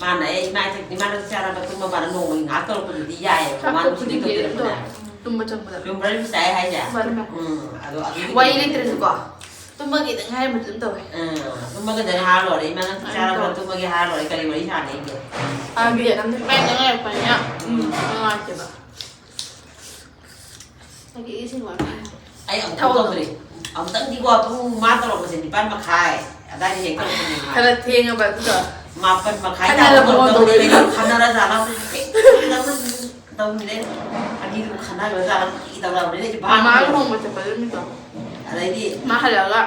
ꯃꯥꯅ ꯑꯩ ꯏꯃꯥ ꯏꯆꯥ, ꯏꯃꯥꯅ ꯆꯥꯔꯒ ꯇꯨꯝꯃꯕꯅ ꯅꯣꯡꯃꯒꯤ ꯉꯥꯏꯍꯥꯛ ꯇꯧꯔꯛꯄꯗꯨꯗꯤ ꯌꯥꯏꯌꯦꯕ, ꯃꯃꯥ ꯅꯨꯡꯁꯤꯅ ꯇꯧꯖꯔꯛꯄꯅꯦ ꯍꯥꯏꯕ꯫ ꯇꯨꯝꯕ ꯆꯪꯕꯗ꯫ ꯆꯨꯝꯕ꯭ꯔꯥ ꯁꯥꯏ ꯍꯥꯏꯁꯦ? ꯇꯨꯝꯕ ꯆꯪꯕ꯫ ꯎꯝ, ꯑꯗꯣ ꯑꯗꯨꯒꯤ ꯋꯥꯔꯤ ꯂꯩꯇ꯭ꯔꯁꯨꯀꯣ꯫ ꯇꯨꯝꯕꯒꯤ ꯈꯤꯇꯪ ꯍꯥꯏꯔꯝꯕꯗꯤ ꯑꯗꯨꯝ ꯇꯧꯋꯦ꯫ ꯎꯝ, ꯇꯨꯝꯃꯒꯗꯅꯦ ꯍꯥꯏꯔ ꯂꯣꯏꯔꯦ, ꯏꯃꯥ ꯅꯪ ꯆꯥꯔꯕ꯭ꯔꯥ? ꯇꯨꯝꯃꯒꯦ ꯍꯥꯏꯔ ꯂꯣꯏꯔꯦ, ꯀꯔꯤ ꯋꯥꯔꯤ ꯁꯥꯟꯅꯩꯒꯦ? ꯑꯥ, ꯕꯦꯠ ꯑꯝꯗ ꯄꯥꯏꯅ ꯂꯩꯔꯛꯄꯅꯤꯅ꯫ ꯎꯝ, ꯅꯨꯡꯉꯥꯏꯇꯦꯕ꯫ ꯑꯩꯒꯤ ꯏꯁꯤꯡ ꯋꯥꯠꯄ꯫ ꯑꯩ ꯑꯃꯨꯛ ꯇꯧꯗ꯭ꯔꯤ꯫ ꯑꯃꯨꯛꯇꯪꯗꯤꯀꯣ, ꯄꯨꯡ ꯃꯥ ꯇꯧꯔꯛꯄꯁꯦ ꯅꯤꯄꯥꯟ ꯃꯈꯥꯏ ꯑꯗꯥꯏꯗ ꯍꯦꯛ ꯇꯧꯔꯛꯄꯅꯦ ꯃꯥ꯫ ꯈꯔ ꯊꯦꯡꯉꯕ ꯑꯗꯨꯗꯣ꯫ ꯃꯥꯄꯟ ꯃꯈꯥꯏ ꯈꯟꯅꯔꯕꯣ? ꯇꯥꯕ ꯇꯧꯔꯦ, ꯈꯟꯅꯔ ꯖꯥꯠꯂ? ꯇꯧꯅꯤꯡꯉꯦ꯫ ꯑꯅꯤꯗꯨ ꯈꯟꯅꯔ ꯖꯥꯠꯂ? ꯇꯧꯔꯕꯅꯤꯅ ꯑꯩꯁꯦ ꯚꯥꯞ ꯃꯥꯒ ꯑꯣꯏꯗ꯭ꯔꯦ꯫ ꯂꯨꯍꯣꯡꯕ ꯆꯠꯄꯗꯣ ꯅꯨꯃꯤꯠꯇꯣ꯫ ꯑꯗꯩꯗꯤ ꯃꯥ ꯍꯜꯂꯛꯑꯒ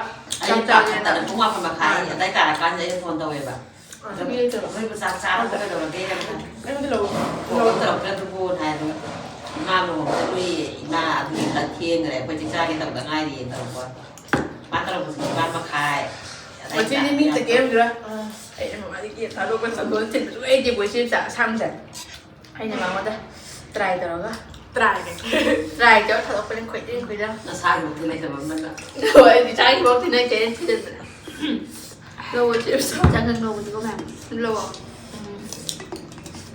ꯑꯩꯅ ꯆꯥꯛ ꯆꯥꯒꯦꯅ꯫ ꯄꯥꯈꯠꯇꯅ ꯄꯨꯡ ꯃꯥꯄꯟ ꯃꯈꯥꯏ ꯑꯗꯥꯏ ꯇꯥꯔꯀꯥꯟꯗ ꯑꯩꯅ ꯐꯣꯟ ꯇꯧꯋꯦꯕ꯫ ꯑ, ꯃꯤ ꯂꯩꯇꯕ꯫ ꯅꯣꯏꯕꯨ ꯆꯥꯛ ꯆꯥꯔꯕ ꯀꯩꯗꯧꯔꯒꯦ? ꯑꯩꯉꯣꯟꯗ ꯂꯧꯑꯣ꯫ ꯐꯣꯟ ꯇꯧꯔꯛꯇ꯭ꯔꯗꯨꯕꯨ ꯍꯥꯏꯔꯒ, ꯏꯃꯥ ꯂꯨꯍꯣꯡꯕ ꯆꯠꯂꯨꯏꯌꯦ, ꯏꯃꯥ ꯑꯗꯨꯒꯤ ꯈꯔ ꯊꯦꯡꯈ꯭ꯔꯦ, ꯑꯩꯈꯣꯏ ꯆꯥꯛ ꯆꯥꯒꯦ ꯇꯧꯗ ꯉꯥꯏꯔꯤꯌꯦ ꯇꯧꯔꯛꯄ꯫ ꯃꯥ ꯇꯧꯔꯛꯄꯁꯦ ꯅꯤꯄꯥꯟ ꯃꯈꯥꯏ ꯑꯗꯥꯏ ꯃꯆꯤꯟꯗꯤ ꯇꯥꯔꯦ꯫ ꯃꯤ ꯆꯠꯀꯦ ꯍꯥꯏꯔꯝꯗ꯭ꯔꯥ? ꯑꯩꯅ ꯃꯃꯥꯗꯤ ꯀꯦꯛ ꯊꯥꯗꯣꯛꯄ ꯆꯠꯄ ꯊꯤꯟꯕ ꯁꯨꯡꯍꯩ ꯍꯩꯇꯦ, ꯕꯣꯏꯁꯦ ꯆꯥꯛ ꯑꯁꯥꯡꯕꯁꯦ꯫ ꯑꯩꯅ ꯃꯉꯣꯟꯗ try ꯇꯧꯔꯒ꯫ Try ꯀꯩ? Try ꯇꯧꯔ ꯊꯥꯗꯣꯛꯄꯅꯦ, ꯈꯣꯏꯗꯦ, ꯈꯣꯏꯗꯦ꯫ ꯅꯁꯥꯒꯤꯃꯛꯇꯤ ꯂꯩꯇꯕ ꯑꯃꯅ꯫ ꯍꯣꯏ, ꯑꯩꯗꯤ ꯆꯥꯈꯤꯕ ꯊꯤꯟꯅꯩ, ꯆꯦꯔꯦꯟ ꯊꯤꯟꯗꯅ꯫ ꯂꯧꯑꯣ, ꯆꯦ ꯁꯥ꯫ ꯆꯥꯛꯀꯪ ꯂꯧꯕꯅꯤꯀꯣ, ꯃꯌꯥꯝ꯫ ꯂꯧꯑꯣ꯫ ꯎꯝ꯫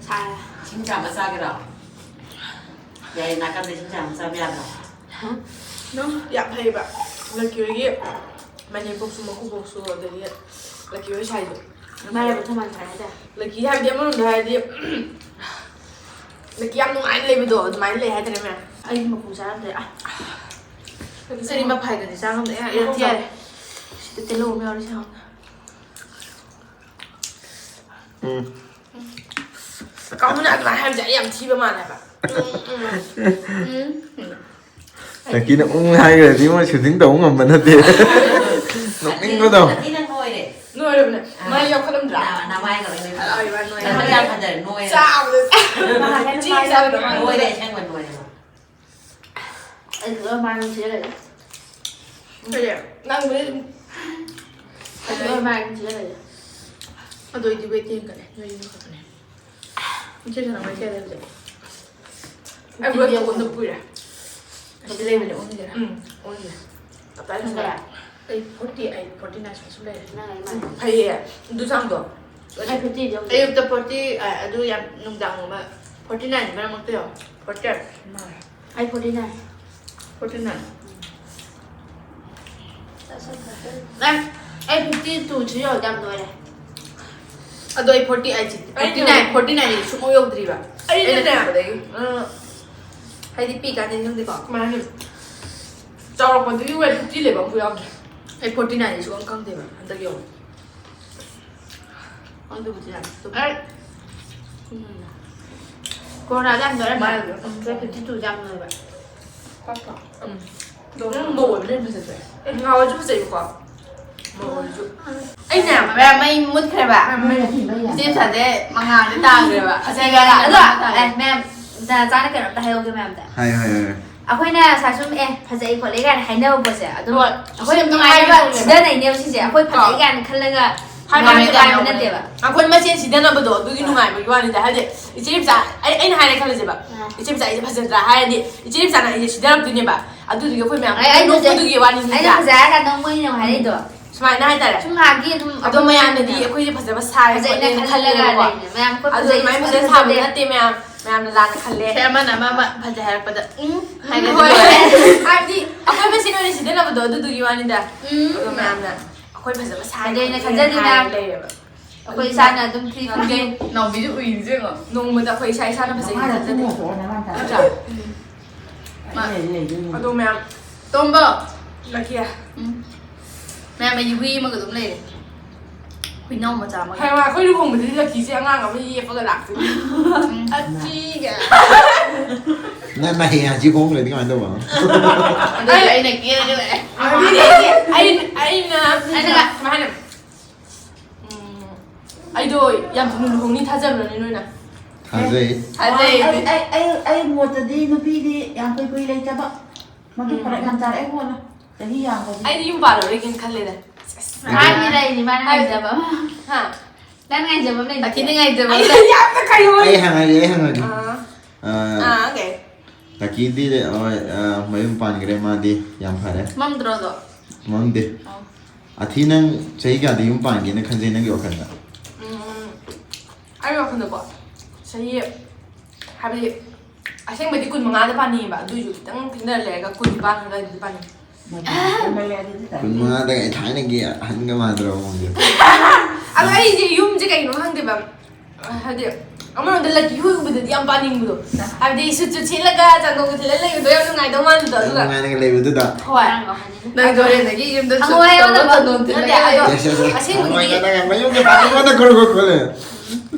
ꯁꯥꯔꯦ꯫ ꯏꯁꯤꯡ ꯆꯥꯝꯕ ꯆꯥꯒꯦꯔꯣ? ꯌꯥꯏꯌꯦ, ꯅꯥꯀꯟꯗ ꯏꯁꯤꯡ ꯆꯥꯝꯕ ꯆꯥꯕ ꯌꯥꯗ꯭ꯔꯣ? ꯅꯪ ꯌꯥꯝ ꯐꯩꯌꯦꯕ꯫ ꯂꯛꯀꯤ ꯍꯣꯏꯒꯤ ꯃꯅꯦꯝꯄꯣꯛꯁꯨ, ꯃꯀꯨꯕꯣꯛꯁꯨ, ꯑꯗꯒꯤ ꯂꯛꯀꯤ ꯍꯣꯏ ꯁꯥꯏꯗꯣ꯫ ꯃꯥꯏꯔꯥꯏꯕꯛ ꯊꯝꯕꯥꯜ ꯁꯥꯏ ꯍꯥꯏꯇꯥꯔꯦ꯫ ꯂꯛꯀꯤ ꯍꯥꯏꯕꯗꯤ ꯑꯃꯔꯣꯝꯗ ꯍꯥꯏꯔꯗꯤ ꯂꯛꯀꯤ ꯌꯥꯝ ꯅꯨꯡꯉꯥꯏꯅ ꯂꯩꯕꯗꯣ ꯑꯗꯨꯃꯥꯏꯅ ꯂꯩ ꯍꯥꯏꯇꯥꯔꯦ, ꯃꯌꯥꯝ꯫ ꯑꯩꯗꯤ ꯃꯈꯣꯡ ꯆꯥꯔꯝꯗ꯭ꯔꯦ꯫ ꯑ, ꯁꯤꯗꯤ ꯃꯐꯥꯏꯗꯗꯤ ꯆꯥ ꯉꯝꯗꯦ꯫ ꯌꯥꯔꯦ, ꯌꯥꯔꯦ, ꯌꯥꯔꯦ꯫ ꯁꯤꯗ ꯇꯤꯜꯍꯧ ꯑꯃ ꯌꯥꯎꯔꯤ ꯁꯥꯡꯅ꯫ ꯎꯝ꯫ ꯀꯥꯡꯕꯨꯅ ꯑꯗꯨꯃꯥꯏꯅ ꯍꯥꯏꯕꯁꯦ ꯑꯩ ꯌꯥꯝ ꯊꯤꯕ ꯃꯥꯜꯂꯦꯕ꯫ ꯎꯝ꯫ ꯂꯛꯀꯤꯅ ꯎꯪ ꯍꯥꯏꯈ꯭ꯔꯗꯤ ꯃꯣꯏ shooting ꯇꯧꯕ ꯉꯝꯕ ꯅꯠꯇꯦ꯫ ꯏꯪꯕꯗꯣ꯫ ꯅꯪ ꯅꯣꯏꯔꯦ꯫ ꯅꯣꯏꯔꯕꯅꯦ꯫ ꯑꯥ꯫ ꯃꯥꯏ ꯌꯥꯎꯈꯠꯂꯝꯗ꯭ꯔꯥ? ꯅꯃꯥꯏꯒ ꯂꯣꯏ ꯅꯣꯏꯔꯦ꯫ ꯍꯔꯥꯎꯔꯤꯕ ꯅꯣꯏꯔꯦ꯫ ꯅꯪ ꯌꯥꯝ ꯐꯖꯔꯦ, ꯅꯣꯏꯔꯦ꯫ ꯆꯥꯕꯗ ꯆꯤꯡ ꯆꯥꯕꯗ ꯅꯣꯏꯔꯦ꯫ ꯅꯣꯏꯔꯦ, ꯑꯁꯦꯡꯕ ꯅꯣꯏꯔꯦ꯫ ꯑꯩ ꯈꯔ ꯃꯥꯏ ꯅꯨꯡꯁꯤꯔ ꯂꯩꯔꯦ꯫ ꯀꯔꯤ? ꯅꯪꯕꯨꯗꯤ ꯑꯗꯨꯝ ꯑꯩ ꯈꯔ ꯃꯥꯏ ꯅꯨꯡꯁꯤꯔ ꯂꯩꯔꯦ꯫ ꯑꯗꯨ ꯑꯩꯗꯤ ꯋꯦꯠ ꯍꯦꯟꯒꯠꯂꯦ꯫ ꯅꯣꯏꯗꯤ ꯅꯣꯏꯈꯠꯄꯅꯦ꯫ ꯏꯆꯦ ꯁꯅꯥꯃꯍꯤ ꯀꯌꯥ ꯂꯩꯕꯁꯦ? ꯑꯩ ꯕ꯭ꯂꯣꯛ ꯇꯧꯕ ꯑꯝꯇ ꯄꯨꯏꯔꯦ꯫ ꯑꯁꯤ ꯂꯩꯕꯅꯦ, ꯑꯣꯟꯒꯦꯔꯥ? ꯎꯝ, ꯑꯣꯟꯒꯦ꯫ ꯇꯞꯇꯥꯏ ꯅꯪ ꯂꯣꯏꯁꯤꯜꯂꯦ꯫ ꯀꯌꯥ? ꯑꯩ ꯐꯣꯔꯇꯤ ꯑꯩꯠ, ꯐꯣꯔꯇꯤ ꯅꯥꯏꯟ ꯁ꯭ꯋꯥꯏꯁꯨ ꯂꯩꯔꯦ꯫ ꯅꯪ ꯑꯩ ꯃꯥꯟꯅꯩ꯫ ꯐꯩꯌꯦ, ꯑꯗꯨ ꯆꯥꯡꯗꯣ꯫ ꯑꯩ ꯐꯤꯐꯇꯤ ꯌꯧꯗꯦ꯫ ꯑꯌꯨꯛꯇ ꯐꯣꯔꯇꯤ, ꯑ, ꯑꯗꯨ ꯌꯥꯝ ꯅꯨꯡꯗꯥꯡ ꯑꯃ ꯐꯣꯔꯇꯤ ꯅꯥꯏꯟ ꯃꯔꯛ ꯃꯔꯛꯇ ꯌꯧ-, ꯐꯣꯔꯇꯤ ꯑꯩꯠ꯫ ꯃꯥꯅꯦ꯫ ꯑꯩ ꯐꯣꯔꯇꯤ ꯅꯥꯏꯟ꯫ Forty nine. ꯑꯦ, ꯑꯩ ꯐꯤꯐꯇꯤ ꯇꯨ ꯁꯨ ꯌꯧꯔꯗꯤ ꯌꯥꯝ ꯂꯣꯏꯔꯦ꯫ ꯑꯗꯣ ꯑꯩ ꯐꯣꯔꯇꯤ ꯑꯩꯠ ꯁꯤ, ꯑꯩ ꯐꯣꯔꯇꯤ ꯅꯥꯏꯟ, ꯐꯣꯔꯇꯤ ꯅꯥꯏꯟ ꯁꯨꯡꯌꯧ ꯌꯧꯗ꯭ꯔꯤꯕ꯫ ꯑꯩꯅꯅꯦ꯫ ꯑꯩꯅ ꯈꯪꯕꯗꯒꯤ꯫ ꯑꯥ꯫ ꯍꯥꯏꯗꯤ ꯄꯤꯛꯏꯀꯥꯟꯗꯩ ꯈꯪꯗꯦꯀꯣ꯫ ꯀꯃꯥꯏꯅ? ꯆꯥꯎꯔꯛꯄꯗꯒꯤ ꯋꯦꯠ ꯐꯤꯐꯇꯤ ꯂꯩꯕ ꯑꯃꯐꯥꯎ ꯌꯥꯎꯗ꯭ꯔꯤ꯫ ꯑꯩ ꯐꯣꯔꯇꯤ ꯅꯥꯏꯟ ꯁꯨꯡꯈꯪ ꯈꯪꯗꯦꯕ, ꯍꯟꯗꯛ ꯌꯧꯔꯦ꯫ ꯑꯗꯨꯕꯨꯗꯤ ꯌꯥꯝ ꯆꯨꯝꯃꯦ꯫ ꯑꯩ ꯎꯝ꯫ ꯀꯣꯔꯣꯅꯥꯗ ꯌꯥꯝ ꯅꯣꯏꯔꯝꯃꯦ꯫ ꯃꯥꯅꯦ꯫ ꯇꯨ ꯐꯤꯐꯇꯤ ꯇꯨ ꯌꯥꯝ ꯅꯣꯏꯕ꯫ ꯄꯥꯛꯄ꯫ ꯎꯝ꯫ ꯅꯪ ꯃꯧ ꯑꯣꯏꯕꯅ ꯍꯦꯟꯅ ꯐꯖꯗ꯭ꯔꯦ? ꯉꯥꯎꯔꯁꯨ ꯐꯖꯩꯕꯀꯣ꯫ ꯃꯧ ꯑꯣꯏꯔꯁꯨ꯫ ꯑꯩꯅꯦ꯫ ꯃꯌꯥꯝ ꯃꯩ ꯃꯨꯠꯈ꯭ꯔꯦꯕ꯫ ꯃꯩ ꯃꯨꯠꯈ꯭ꯔꯦ꯫ ꯏꯆꯦ ꯃꯆꯥꯁꯦ ꯃꯉꯥꯜꯗ ꯇꯥꯈ꯭ꯔꯦꯕ꯫ ꯐꯖꯩ ꯀꯥꯏꯅ ꯑꯗꯣ, ꯃꯉꯥꯜꯗ ꯇꯥꯈ꯭ꯔꯦ꯫ ꯑꯦ, ꯃꯌꯥꯝ, ꯅꯆꯥꯅ ꯀꯩꯅꯣꯝꯇ ꯍꯥꯏꯍꯧꯒꯦ ꯃꯌꯥꯝꯗ꯫ ꯍꯥꯏꯌꯣ, ꯍꯥꯏꯌꯣ, ꯍꯥꯏꯌꯣ꯫ ꯑꯩꯈꯣꯏꯅ ꯁꯥ ꯁꯨꯝ, "ꯑꯦ, ꯐꯖꯩ ꯈꯣꯠꯂꯦ" ꯀꯥꯏꯅ ꯍꯥꯏꯅꯕ ꯄꯣꯠꯁꯦ ꯑꯗꯨꯝ ꯍꯣꯏ꯫ ꯑꯩꯈꯣꯏ ꯁꯤ ꯑꯗꯨꯝ ꯅꯨꯡꯉꯥꯏꯅꯕ ꯍꯥꯏꯒꯗꯧꯅꯦꯕ꯫ ꯁꯤꯗꯅꯩꯅꯦꯕ ꯁꯤꯁꯦ꯫ ꯑꯩꯈꯣꯏ ꯐꯖꯩ ꯑꯣ꯫ ꯀꯥꯏꯅ ꯈꯜꯂꯒ ꯍꯥꯏꯕ ꯅꯨꯡꯉꯥꯏꯕ ꯅꯠꯇꯦ, ꯀꯥꯏꯕ ꯍꯥꯏꯕ ꯅꯠꯇꯦꯕ꯫ ꯑꯩꯈꯣꯏ ꯃꯁꯦꯟ ꯁꯤꯗꯅꯕꯗꯣ ꯑꯗꯨꯒꯤ ꯅꯨꯡꯉꯥꯏꯕꯒꯤ ꯋꯥꯅꯤꯗ꯫ ꯍꯥꯏꯗꯤ ꯏꯆꯦ ꯏꯆꯥ, ꯑꯩ, ꯑꯩꯅ ꯍꯥꯏꯔꯦ ꯈꯜꯂꯁꯦꯕ꯫ ꯑꯥ꯫ ꯏꯆꯦ ꯏꯆꯥ ꯑꯩꯁꯦ ꯐꯖꯗ꯭ꯔꯥ ꯍꯥꯏꯔꯗꯤ ꯏꯆꯦ ꯏꯆꯥꯅ ꯑꯩꯁꯦ ꯁꯤꯗꯔꯛꯇꯣꯏꯅꯦꯕ꯫ ꯑꯗꯨꯗꯨꯒꯤ ꯑꯩꯈꯣꯏ ꯃꯌꯥꯝ ꯑꯩ, ꯑꯩ ꯐꯖꯩ, ꯅꯣꯛꯄꯗꯨꯒꯤ ꯋꯥꯅꯤꯗ꯫ ꯑꯩꯅ ꯐꯖꯩ ꯍꯥꯏꯔ ꯀꯥꯟꯗ ꯃꯣꯏꯅ ꯑꯃꯨꯛ ꯍꯥꯏꯔꯛꯏꯗꯣ꯫ ꯁꯨꯃꯥꯏꯅ ꯍꯥꯏꯇꯥꯔꯦ꯫ ꯁꯨꯝ ꯉꯥꯏꯍꯥꯛꯀꯤ ꯑꯗꯨꯝ ꯑꯗꯣ ꯑꯗꯨꯝ ꯃꯌꯥꯝꯅꯗꯤ ꯑꯩꯈꯣꯏꯁꯦ ꯐꯖꯕ ꯁꯥꯔꯦ ꯐꯖꯩꯅ ꯈꯣꯠꯂꯦꯅ ꯈꯜꯂꯒ ꯈꯜꯂꯦꯕꯀꯣ꯫ ꯂꯩꯔꯤꯅꯦ꯫ ꯃꯌꯥꯝ ꯑꯩꯈꯣꯏ ꯑꯗꯣ ꯐꯖꯩ, ꯑꯗꯨꯃꯥꯏꯅ ꯐꯖꯩ ꯐꯖꯗꯦ꯫ ꯁꯥꯕꯗꯤ ꯅꯠꯇꯦ ꯃꯌꯥꯝ꯫ ꯃꯌꯥꯝꯅ ꯂꯥꯟꯅ ꯈꯜꯂꯦ꯫ ꯁꯦ ꯑꯃꯅ ꯑꯃ ꯑꯃ ꯐꯖꯩ ꯍꯥꯏꯔꯛꯄꯗ, ꯎꯝ, ꯎꯝ, ꯍꯥꯏꯒꯗ꯭ꯔꯥ? ꯍꯣꯏ꯫ ꯍꯥꯏꯕꯗꯤ ꯑꯩꯈꯣꯏ ꯃꯁꯦꯟ ꯑꯣꯏꯅ ꯁꯤꯗꯅꯕꯗꯣ ꯑꯗꯨꯗꯨꯒꯤ ꯋꯥꯅꯤꯗ꯫ ꯎꯝ꯫ ꯑꯗꯣ ꯃꯌꯥꯝꯅ ꯑꯩꯈꯣꯏ ꯐꯖꯕ ꯁꯥꯔꯦ ꯐꯖꯩꯅ ꯈꯣꯠꯂꯦꯅ ꯈꯟꯖꯗꯦ ꯍꯥꯏꯔ ꯃꯌꯥꯝ꯫ ꯂꯩꯔꯦꯕ꯫ ꯑꯩꯈꯣꯏ ꯏꯁꯥꯅ ꯑꯗꯨꯝ ꯊ꯭ꯔꯤ ꯐꯤꯐꯇꯤ꯫ ꯅꯥꯎꯕꯤꯁꯨ ꯎꯏꯔꯤꯁꯦ ꯌꯦꯡꯉꯣ꯫ ꯅꯣꯡꯃꯗ ꯑꯩꯈꯣꯏ ꯏꯁꯥ ꯏꯁꯥꯅ ꯐꯖꯩ ꯈꯟꯖꯗꯦ꯫ ꯅꯠꯇ꯭ꯔꯥ? ꯃꯥ-, ꯑꯗꯣ ꯃꯌꯥꯝ ꯇꯣꯝꯕ꯫ ꯂꯛꯀꯤ꯫ ꯎꯝ꯫ ꯃꯌꯥꯝ ꯑꯩꯒꯤ ꯍꯨꯏ ꯑꯃꯒ ꯑꯗꯨꯝ ꯂꯩꯔꯦ꯫ ꯍꯨꯏꯅꯥꯎ ꯃꯆꯥ ꯑꯃꯒ꯫ ꯍꯌꯦꯡꯋꯥꯏ ꯑꯩꯈꯣꯏ ꯂꯨꯍꯣꯡꯕꯗꯗꯤ ꯂꯛꯀꯤꯁꯦ ꯑꯉꯥꯡ ꯑꯃ ꯌꯦꯞꯄꯒ ꯂꯥꯛꯇꯣꯏꯅꯤ꯫ ꯎꯝ꯫ ꯑꯆꯤꯒ꯫ ꯅꯪ ꯅꯍꯌꯦꯡ ꯍꯪꯆꯤꯠ ꯍꯣꯡꯈ꯭ꯔꯗꯤ ꯀꯃꯥꯏꯅ ꯇꯧꯕ? ꯑꯗꯨꯗꯤ ꯑꯩꯅ ꯀꯦꯔꯒ ꯂꯥꯛꯑꯦ꯫ ꯑꯗꯨꯗꯤ ꯑꯩ, ꯑꯩꯅ ꯌꯥꯝ ꯊꯨꯅ ꯂꯨꯍꯣꯡꯅꯤ ꯊꯥꯖꯕ꯭ꯔꯅꯦ ꯅꯣꯏꯅ? ꯊꯥꯖꯩ꯫ ꯊꯥꯖꯩ꯫ ꯑꯩ ꯑꯩ ꯑꯩ ꯑꯩ ꯃꯣꯠꯇꯗꯤ ꯅꯨꯄꯤꯗꯤ ꯌꯥꯝ ꯀꯨꯏ ꯀꯨꯏ ꯂꯩꯇꯕ, ꯃꯗꯨ ꯐꯔꯛ ꯌꯥꯝ ꯇꯥꯔꯛꯑꯦ ꯀꯣꯟꯅ ꯆꯍꯤ ꯌꯥꯝꯕꯁꯦ꯫ ꯑꯩꯗꯤ ꯌꯨꯝ ꯄꯥꯜꯂꯔꯣꯏꯒꯦꯅ ꯈꯜꯂꯦꯗ꯫ ꯃꯥꯒꯤ ꯂꯩꯅꯤ ꯃꯥꯅ ꯉꯥꯏꯖꯕ ꯑꯃ꯫ ꯍꯥ? ꯅꯪ ꯉꯥꯏꯖꯕ ꯑꯃ ꯂꯩ꯫ ꯑꯀꯤꯗꯤ ꯉꯥꯏꯖꯕ ꯑꯩ ꯌꯥꯝꯅ ꯀꯩꯅꯣ ꯑꯩ ꯍꯪꯉꯒꯦ ꯑꯩ ꯍꯪꯉꯒꯦ꯫ ꯑꯥ ꯑꯥ, ꯑꯥ ꯑꯣꯀꯦ꯫ ꯂꯛꯀꯤꯗꯤ ꯍꯣꯏ, ꯑꯥ, ꯃꯌꯨꯝ ꯄꯥꯟꯈ꯭ꯔꯦ, ꯃꯥꯗꯤ ꯌꯥꯝ ꯐꯔꯦ꯫ ꯃꯝꯗ꯭ꯔꯣ ꯑꯗꯣ? ꯃꯝꯗꯦ꯫ ꯑꯣ꯫ ꯑꯊꯤ, ꯅꯪ ꯆꯍꯤ ꯀꯌꯥꯗ ꯌꯨꯝ ꯄꯥꯟꯒꯦꯅ ꯈꯟꯖꯩ ꯅꯪꯒꯤ ꯋꯥꯈꯜꯗ? ꯎꯝ, ꯑꯩ ꯋꯥꯈꯜꯗꯀꯣ ꯆꯍꯤ ꯍꯥꯏꯕꯗꯤ ꯑꯁꯦꯡꯕꯗꯤ ꯀꯨꯟ ꯃꯉꯥꯗ ꯄꯥꯅꯤꯡꯉꯦꯕ, ꯑꯗꯨꯏꯁꯨ ꯈꯤꯇꯪ ꯊꯦꯡꯅꯔ ꯂꯩꯔꯒ ꯀꯨꯟ ꯅꯤꯄꯥꯟ ꯑꯗꯨꯋꯥꯏꯗꯗꯤ ꯄꯥꯅꯤꯡꯉꯦ꯫ ꯃꯗꯨ ꯍꯦꯟꯃꯜꯂꯦ ꯑꯗꯨꯗꯤ ꯇꯜꯂꯦ꯫ ꯀꯨꯟ ꯃꯉꯥꯗ ꯑꯩ ꯊꯥꯏꯅꯒꯤ ꯑꯍꯟꯒ ꯃꯥꯟꯗ꯭ꯔꯕ ꯃꯑꯣꯡꯁꯦ꯫ ꯑꯗꯣ ꯑꯩꯁꯦ ꯌꯨꯝꯁꯦ ꯀꯩꯅꯣ ꯈꯪꯗꯦꯕ, ꯍꯥꯏꯗꯤ ꯑꯃꯔꯣꯝꯗ ꯂꯛꯀꯤ ꯍꯣꯏ ꯎꯕꯗꯗꯤ ꯌꯥꯝ ꯄꯥꯅꯤꯡꯕꯗꯣ, ꯍꯥꯏꯕꯗꯤ ꯁꯨꯠꯁꯨ ꯁꯦꯠꯂꯒ ꯆꯥꯟꯗꯣꯟꯒ ꯊꯤꯜꯂ ꯂꯩꯕꯗꯣ ꯌꯥꯝ ꯅꯨꯡꯉꯥꯏꯗꯧ ꯃꯥꯟꯕꯗꯣ꯫ ꯌꯥꯝ ꯑꯗꯨꯒ ꯅꯨꯡꯉꯥꯏꯅꯒ ꯂꯩꯕꯗꯨꯗ꯫ ꯍꯣꯏ, ꯅꯪ ꯖꯣꯔꯦꯟꯗꯒꯤ ꯌꯨꯝꯗ ꯁꯨꯠ ꯇꯧꯔꯒ ꯆꯥꯟꯗꯣꯟ ꯊꯤꯜꯂꯒ ꯂꯩ꯫ ꯑꯗꯣ Yes, yes, yes. ꯑꯁꯦꯡꯕꯒꯤꯗꯤ ꯅꯨꯡꯉꯥꯏꯅꯒ ꯃꯌꯨꯝꯒꯤ ꯄꯥꯅꯤꯡꯕꯗ ꯈꯣꯔꯣ ꯈꯣꯔꯣ ꯈꯣꯔꯦ꯫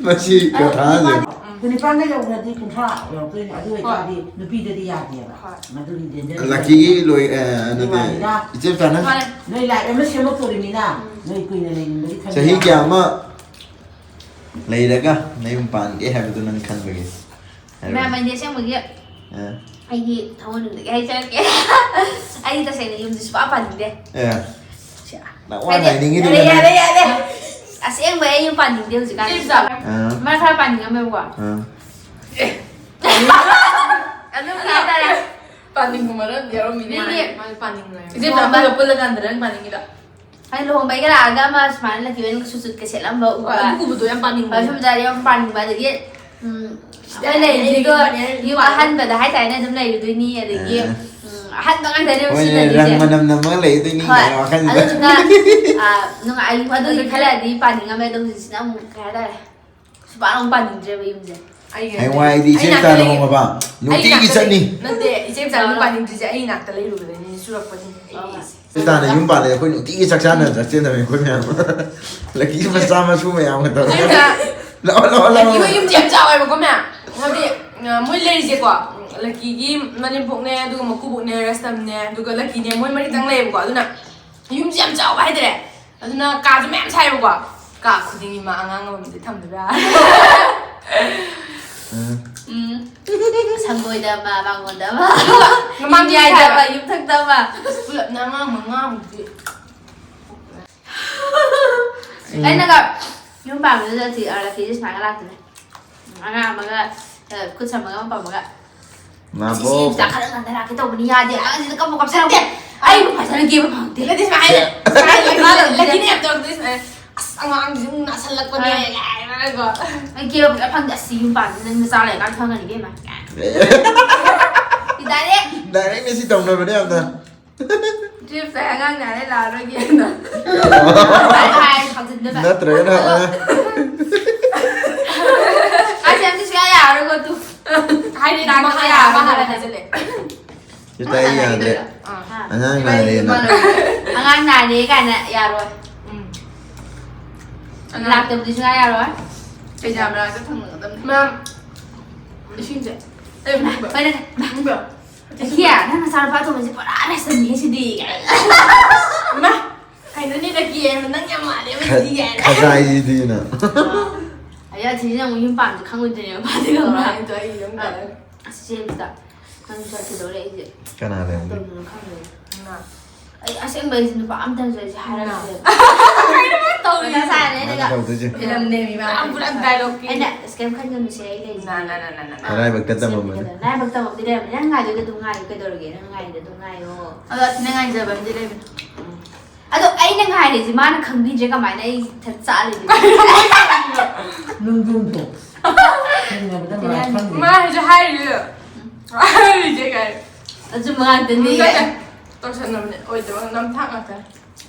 ꯃꯁꯤ ꯀꯊꯥꯁꯦ꯫ ꯀꯨꯟ ꯅꯤꯄꯥꯟꯒ ꯌꯧꯈ꯭ꯔꯗꯤ ꯀꯨꯟꯊ꯭ꯔꯥ ꯌꯧꯔꯛꯇꯣꯏꯅꯦ, ꯑꯗꯨ ꯑꯣꯏꯇꯥꯔꯗꯤ ꯅꯨꯄꯤꯗꯗꯤ ꯌꯥꯗꯦꯕ꯫ ꯍꯣꯏ꯫ ꯃꯗꯨꯒꯤ danger ꯂꯛꯀꯤꯒꯤ ꯂꯣꯏ, ꯑ, ꯅꯠꯇꯦ꯫ ꯅꯨꯡꯉꯥꯏꯔꯤꯔꯥ? ꯏꯆꯦ ꯆꯥꯅ꯫ ꯃꯥꯅꯦ꯫ ꯅꯣꯏ life ꯑꯃ ꯁꯦꯝꯃꯛꯇꯣꯔꯤꯃꯤꯅ ꯅꯣꯏ ꯀꯨꯏꯅ ꯂꯩꯅꯤꯡꯕꯒꯤ ꯈꯟꯕ ꯆꯍꯤ ꯌꯥꯔꯣꯏ꯫ ꯀꯌꯥ ꯑꯃ ꯂꯩꯔꯒ ꯅꯌꯨꯝ ꯄꯥꯟꯒꯦ ꯍꯥꯏꯕꯗꯨ ꯅꯪ ꯈꯟꯕꯒꯦ? ꯍꯥꯏꯔꯣ꯫ ꯃꯌꯥꯝ ꯑꯩꯗꯤ ꯑꯁꯦꯡꯕꯒꯤ ꯑ, ꯑꯩꯒꯤ ꯊꯃꯣꯏꯅꯨꯡꯗꯒꯤ ꯍꯥꯏꯖꯔꯛꯀꯦ꯫ ꯑꯩꯗꯤ ꯇꯁꯦꯡꯅ ꯌꯨꯝꯁꯦ ꯁꯨꯡꯄꯥꯟ ꯄꯥꯅꯤꯡꯗꯦ꯫ ꯑꯦ꯫ ꯅꯪ ꯋꯥ ꯍꯥꯏꯗꯤ, ꯉꯥꯏꯅꯤꯡꯉꯤꯗꯨ ꯌꯥꯔꯦ, ꯅꯪ꯫ ꯌꯥꯔꯦ, ꯌꯥꯔꯦ꯫ ꯑꯁꯦꯡꯕ ꯑꯩ ꯌꯨꯝ ꯄꯥꯅꯤꯡꯗꯦ ꯍꯧꯖꯤꯛꯀꯥꯟ꯫ ꯏꯆꯦ ꯆꯥ꯫ ꯑ, ꯃꯔꯛ ꯈꯔ ꯄꯥꯅꯤꯡꯉꯝꯃꯦꯕꯀꯣ꯫ ꯑ꯫ ꯑꯗꯨꯝ ꯍꯥꯏꯇꯥꯔꯦ꯫ ꯄꯥꯅꯤꯡꯕ ꯃꯔꯝꯗꯤ ꯌꯥꯎꯔꯝꯃꯤꯅꯦ꯫ ꯃꯤꯒꯤ ꯃꯥꯅ ꯄꯥꯅꯤꯡꯕ ꯌꯥꯎꯔꯝꯃꯤ꯫ ꯏꯆꯦ ꯆꯥ ꯑꯩꯈꯣꯏꯒ ꯄꯨꯜꯂꯀꯥꯟꯗꯔ ꯅꯪ ꯄꯥꯅꯤꯡꯉꯤꯗꯣ? ꯑꯩ ꯂꯨꯍꯣꯡꯕꯩꯒ ꯂꯥꯛꯑꯒ ꯑꯃ ꯁꯨꯃꯥꯏꯅ ꯂꯛꯀꯤ ꯑꯣꯏꯅ ꯁꯨꯠꯀ ꯁꯦꯠꯂꯝꯕ ꯎꯕ꯫ ꯑꯗꯨꯒꯨꯝꯕꯗꯣ ꯌꯥꯝ ꯄꯥꯅꯤꯡꯕ꯫ ꯍꯣꯏ, ꯁꯨꯝ ꯌꯥꯝ ꯄꯥꯅꯤꯡꯕ꯫ ꯑꯗꯒꯤ, ꯎꯝ, ꯑꯩꯈꯣꯏ ꯂꯩꯔꯤꯁꯤꯗꯣ ꯌꯨꯝ ꯑꯍꯟꯕꯗ ꯍꯥꯏꯇꯥꯔꯦꯅꯦ ꯑꯗꯨꯝ ꯂꯩꯔꯨꯗꯣꯏꯅꯤ꯫ ꯑꯗꯒꯤ, ꯑꯦ꯫ ꯎꯝ, ꯑꯍꯟꯕ ꯉꯥꯛꯇꯅꯦꯕ ꯍꯣꯏꯅꯦ, ꯁꯤꯖꯤꯟꯅꯗꯣꯏꯁꯦ꯫ ꯔꯪ ꯃꯅꯝ ꯅꯝꯃꯒ ꯂꯩꯗꯣꯏꯅꯤ ꯍꯣꯏ꯫ ꯀꯥꯏꯅ ꯋꯥꯈꯜꯁꯤꯗ꯫ ꯑꯗꯨꯗꯨꯅ, ꯑꯥ, ꯅꯨꯡꯉꯥꯏ-, ꯑꯗꯨꯒꯤ ꯈꯜꯂꯗꯤ ꯄꯥꯅꯤꯡꯉꯝꯃꯦ꯫ ꯑꯗꯣ ꯍꯧꯖꯤꯛꯁꯤꯅ ꯑꯃꯨꯛ ꯀꯩ ꯍꯥꯏꯇꯥꯔꯦ? ꯁꯨꯄꯥꯟ ꯑꯃꯨꯛ ꯄꯥꯅꯤꯡꯗ꯭ꯔꯦꯕ ꯌꯨꯝꯁꯦ꯫ ꯑꯩꯒꯤ ꯍꯌꯦꯡꯋꯥꯏꯗꯤ ꯏꯆꯦ ꯑꯩ ꯏꯆꯥ ꯅꯥꯛꯇ ꯂꯩ-, ꯂꯨꯍꯣꯡꯉꯕ ꯑꯩ ꯅꯨꯡꯇꯤꯒꯤ ꯅꯥꯛꯇ ꯆꯠꯅꯤ꯫ ꯂꯩ-, ꯅꯠꯇꯦ, ꯏꯆꯦ ꯏꯆꯥ ꯑꯗꯨꯝ ꯄꯥꯅꯤꯡꯗ꯭ꯔꯤꯁꯦ ꯑꯩ ꯅꯥꯛꯇ ꯂꯩꯔꯨꯕꯗꯩꯅꯦ ꯆꯨꯔꯛꯄꯅꯤ ꯑꯩꯒꯤ꯫ ꯏꯆꯦ ꯇꯥꯅ ꯌꯨꯝ ꯄꯥꯜꯂꯦ ꯑꯩꯈꯣꯏ ꯅꯨꯡꯇꯤꯒꯤ ꯆꯥꯛ ꯆꯥꯅ ꯆꯠꯆꯦꯟꯅꯕꯅꯤ ꯑꯩꯈꯣꯏ ꯃꯌꯥꯝ꯫ ꯂꯛꯀꯤ ꯃꯆꯥ ꯃꯁꯨ ꯃꯌꯥꯝꯒ ꯇꯧꯔꯒ꯫ ꯏꯆꯦ ꯏꯆꯥ ꯂꯥꯛꯑꯣ, ꯂꯥꯛꯑꯣ, ꯂꯥꯛꯑꯣ꯫ ꯂꯛꯀꯤ ꯍꯣꯏ ꯌꯨꯝꯁꯦ ꯌꯥꯝ ꯆꯥꯎꯋꯦꯕꯀꯣ ꯃꯌꯥꯝ꯫ ꯍꯥꯏꯗꯤ, ꯑ, ꯃꯣꯏ ꯂꯩꯔꯤꯁꯦꯀꯣ, ꯂꯛꯀꯤꯒꯤ ꯃꯅꯦꯝꯄꯣꯛꯅꯦ, ꯑꯗꯨꯒ ꯃꯀꯨꯕꯣꯛꯅꯦ, ꯔꯁꯇꯝꯅꯦ, ꯑꯗꯨꯒ ꯂꯛꯀꯤꯅꯦ, ꯃꯣꯏ ꯃꯔꯤꯇꯪ ꯂꯩꯌꯦꯕꯀꯣ꯫ ꯑꯗꯨꯅ ꯌꯨꯝꯁꯦ ꯌꯥꯝ ꯆꯥꯎꯕ ꯍꯥꯏꯇꯥꯔꯦ꯫ ꯑꯗꯨꯅ ꯀꯥꯁꯨ ꯃꯌꯥꯝ ꯁꯥꯏꯌꯦꯕꯀꯣ꯫ ꯀꯥ ꯈꯨꯗꯤꯡꯒꯤ ꯃꯥ ꯑꯉꯥꯡ ꯑꯃꯃꯝꯗꯤ ꯊꯝꯗꯕ ꯌꯥꯔꯣꯏ꯫ ꯎꯝ꯫ ꯎꯝ꯫ ꯁꯪꯒꯣꯏꯗ ꯑꯃ, ꯃꯥꯡꯒꯣꯟꯗ ꯑꯃ, ꯃꯃꯥꯡꯗ ꯌꯨꯝꯌꯥꯏꯗ ꯍꯥꯏꯕ꯫ ꯑꯃ, ꯌꯨꯝꯊꯛꯇ ꯑꯃ꯫ ꯄꯨꯂꯞꯅ ꯑꯉꯥꯡ ꯃꯉꯥꯃꯨꯛꯇꯤ꯫ ꯑꯩꯅꯒ ꯌꯨꯝ ꯄꯥꯟꯕꯗꯨꯗ ꯂꯛꯀꯤ-, ꯑ, ꯂꯛꯀꯤꯁꯦ ꯁꯨꯃꯥꯏꯅ ꯂꯥꯛꯇꯣꯏꯅꯦ꯫ ꯑꯉꯥꯡ ꯑꯃꯒ, ꯑ, ꯈꯨꯠ ꯁꯝꯃꯒ ꯑꯃ ꯄꯝꯃꯒ꯫ ꯁꯤꯁꯤ ꯃꯥꯕꯣꯛ꯫ ꯆꯥꯈꯠꯂꯒ ꯂꯥꯛꯀꯦ ꯇꯧꯕꯅꯤ, ꯌꯥꯗꯦ꯫ ꯑꯉꯥꯡꯁꯤꯗ ꯀꯞꯄꯨ ꯀꯞꯁꯜꯂꯛꯇꯦ꯫ ꯑꯩꯕꯨ ꯐꯖꯅ ꯀꯦꯕ ꯐꯪꯗꯦ꯫ ꯂꯩꯗꯤ ꯁꯨꯃꯥꯏꯅ ꯍꯥꯏꯅ ꯁꯨꯃꯥꯏꯅ ꯂꯛꯀꯤ-, ꯂꯛꯀꯤꯅ ꯌꯥꯝ ꯇꯧꯔꯛꯇꯣꯏ ꯁꯨꯃꯥꯏꯅ꯫ "ꯑꯁ ꯑꯉꯥꯡꯁꯤ ꯁꯨꯝ ꯅꯥꯁꯜꯂꯛꯄꯅꯦ" ꯑꯥ꯫ ꯀꯥꯏꯅꯀꯣ꯫ ꯑꯩ ꯀꯦꯕ ꯐꯖꯅ ꯐꯪꯗꯦ꯫ "ꯑꯁ ꯁꯤ ꯌꯨꯝ ꯄꯥꯟꯕꯗ ꯅꯪ ꯅꯆꯥ ꯂꯩꯔꯀꯥꯟꯗ ꯈꯪꯒꯅꯤ ꯏꯕꯦꯝꯃ"꯫ E direct꯫ Direct ꯅꯦ ꯁꯤ ꯇꯧꯅꯕꯅꯦ ꯌꯥꯝꯅ꯫ ꯇꯨꯌꯦꯜꯐꯇ ꯑꯉꯥꯡ ꯅꯥꯔꯦ ꯂꯥꯛꯑꯔꯣꯏꯒꯦꯅ꯫ ꯍꯥꯏ ꯍꯥꯏ ꯊꯥꯖꯤꯟꯗꯣꯏꯕ꯫ ꯅꯠꯇ꯭ꯔꯒꯅ ꯑ, ꯑꯁ ꯑꯝꯇ ꯁꯨꯡꯌꯥ ꯌꯥꯔꯔꯣꯏꯀꯣ ꯇꯨ꯫ ꯍꯥꯏꯗꯤ ꯇꯥꯡ ꯑꯃ ꯀꯌꯥ ꯍꯥꯏꯔ ꯑꯃ ꯍꯥꯏꯔ ꯍꯥꯏꯔ ꯍꯥꯏꯖꯜꯂꯦ꯫ ꯁꯤ ꯇꯥꯏ ꯌꯥꯗ꯭ꯔꯦ꯫ ꯑꯥ꯫ ꯑꯉꯥꯡ ꯅꯥꯔꯦꯅ꯫ ꯑꯉꯥꯡ ꯅꯥꯔꯦ ꯀꯥꯏꯅ ꯌꯥꯔꯣꯏ꯫ ꯎꯝ꯫ ꯂꯥꯛꯇꯕꯗꯤ ꯁꯨꯡꯌꯥ ꯌꯥꯔꯣꯏ꯫ ꯀꯩꯅꯥ ꯃꯅꯥꯛꯇ ꯊꯝꯒꯗꯕꯅꯤ꯫ ꯃꯥ ꯏꯁꯤꯡꯁꯦ꯫ ꯑꯦ, ꯍꯣꯏꯅꯦ꯫ ꯏꯕꯦꯝꯃ꯫ ꯂꯛꯀꯤ, ꯅꯪ ꯅꯆꯥꯅꯨꯄꯥ ꯑꯇꯣꯝꯕꯁꯦ ꯄꯨꯔꯥ ꯔꯦꯁꯟꯅꯤ ꯁꯤꯗꯤ꯫ ꯏꯃꯥ, ꯀꯩꯅꯣꯅꯦ ꯂꯛꯀꯤ ꯍꯥꯏꯕ ꯅꯪ ꯌꯥꯝ ꯃꯥꯜꯂꯦ ꯃꯁꯤꯗꯤ ꯀꯥꯏꯅ꯫ ꯈꯖꯥꯏꯁꯤꯗꯤꯅ꯫ ꯑꯌꯥ, ꯁꯤꯁꯤꯅ ꯑꯃꯨꯛ ꯌꯨꯝ ꯄꯥꯟꯕꯁꯦ ꯈꯪꯉꯣꯏꯗꯣꯏꯅꯦꯕ ꯃꯥꯗꯤ ꯈꯪꯕ꯭ꯔꯥ? ꯀꯃꯥꯏꯅ ꯇꯧꯔ ꯑꯩ ꯌꯨꯝ ꯄꯥꯜꯂꯒ꯫ ꯑꯁ ꯆꯦꯟꯁꯤꯗ ꯅꯪ ꯆꯠꯈꯤꯗꯧꯔꯦ ꯑꯩꯁꯦ꯫ ꯀꯅꯥ ꯂꯩꯔꯝꯒꯦ? ꯇꯧꯗꯅ ꯈꯪꯗꯦ꯫ ꯏꯃꯥ꯫ ꯑꯩ ꯑꯁꯦꯡꯕ ꯑꯩꯁꯦ ꯅꯨꯄꯥ ꯑꯝꯇꯁꯨ ꯑꯩꯁꯦ ꯍꯥꯏꯔꯛꯇꯦ꯫ ꯇꯧꯔꯤꯅ ꯁꯥꯔꯦ ꯀꯃꯥꯏꯅ ꯑꯗꯨꯒ꯫ ꯇꯧꯗꯣꯏꯁꯦ? ꯐꯤꯂꯝꯅꯦ ꯃꯤ ꯃꯥ꯫ ꯄꯨꯔꯥ dialogue ꯀꯤ꯫ ꯑꯩꯅ ꯑꯁ ꯀꯩꯝ ꯈꯟꯒꯅꯨꯁꯦ ꯑꯩ ꯂꯩꯔꯤꯁꯤꯗꯤ꯫ ꯅ, ꯅ, ꯅ, ꯅ, ꯅ꯫ ꯅꯔꯥꯏꯕꯛꯇ ꯇꯝꯃꯝꯕꯅꯤ꯫ ꯅꯔꯥꯏꯕꯛ ꯇꯝꯃꯝꯗꯤ ꯂꯩꯔꯝꯃꯦ꯫ ꯅꯪ ꯉꯥꯏꯗꯣꯏꯗꯣ ꯑꯗꯨꯝ ꯉꯥꯏꯌꯨ ꯀꯩꯗꯧꯔꯒꯦ? ꯅꯪ ꯉꯥꯏꯗꯣ ꯑꯗꯨꯝ ꯉꯥꯏꯌꯣ꯫ ꯑꯗꯣ ꯑꯁꯤꯅ ꯉꯥꯏꯖꯕ ꯑꯃꯗꯤ ꯂꯩꯕꯅꯦ꯫ ꯑꯗꯣ ꯑꯩꯅ ꯉꯥꯏꯔꯤꯁꯦ ꯃꯥꯅ ꯈꯪꯕꯤꯗ꯭ꯔꯦ ꯀꯃꯥꯏꯅ ꯑꯩ ꯏꯊꯟ ꯆꯠꯂꯤꯅꯣ? ꯅꯨꯡꯗꯣꯡꯗꯣ ꯊꯦꯡꯅꯕꯗ ꯃꯥ ꯈꯪꯗꯦ꯫ ꯃꯥ ꯍꯧꯖꯤꯛ ꯍꯥꯏꯔꯤꯁꯦ꯫ ꯍꯥꯏꯔꯤꯁꯦ ꯀꯥꯏ꯫ ꯑꯆꯨꯝꯕ ꯉꯥꯛꯇꯅꯤ꯫ ꯇꯧꯁꯟꯅꯕꯅꯦ꯫ ꯑꯣꯏꯗꯕ ꯅꯝꯊꯥꯛ ꯉꯥꯛꯇ꯫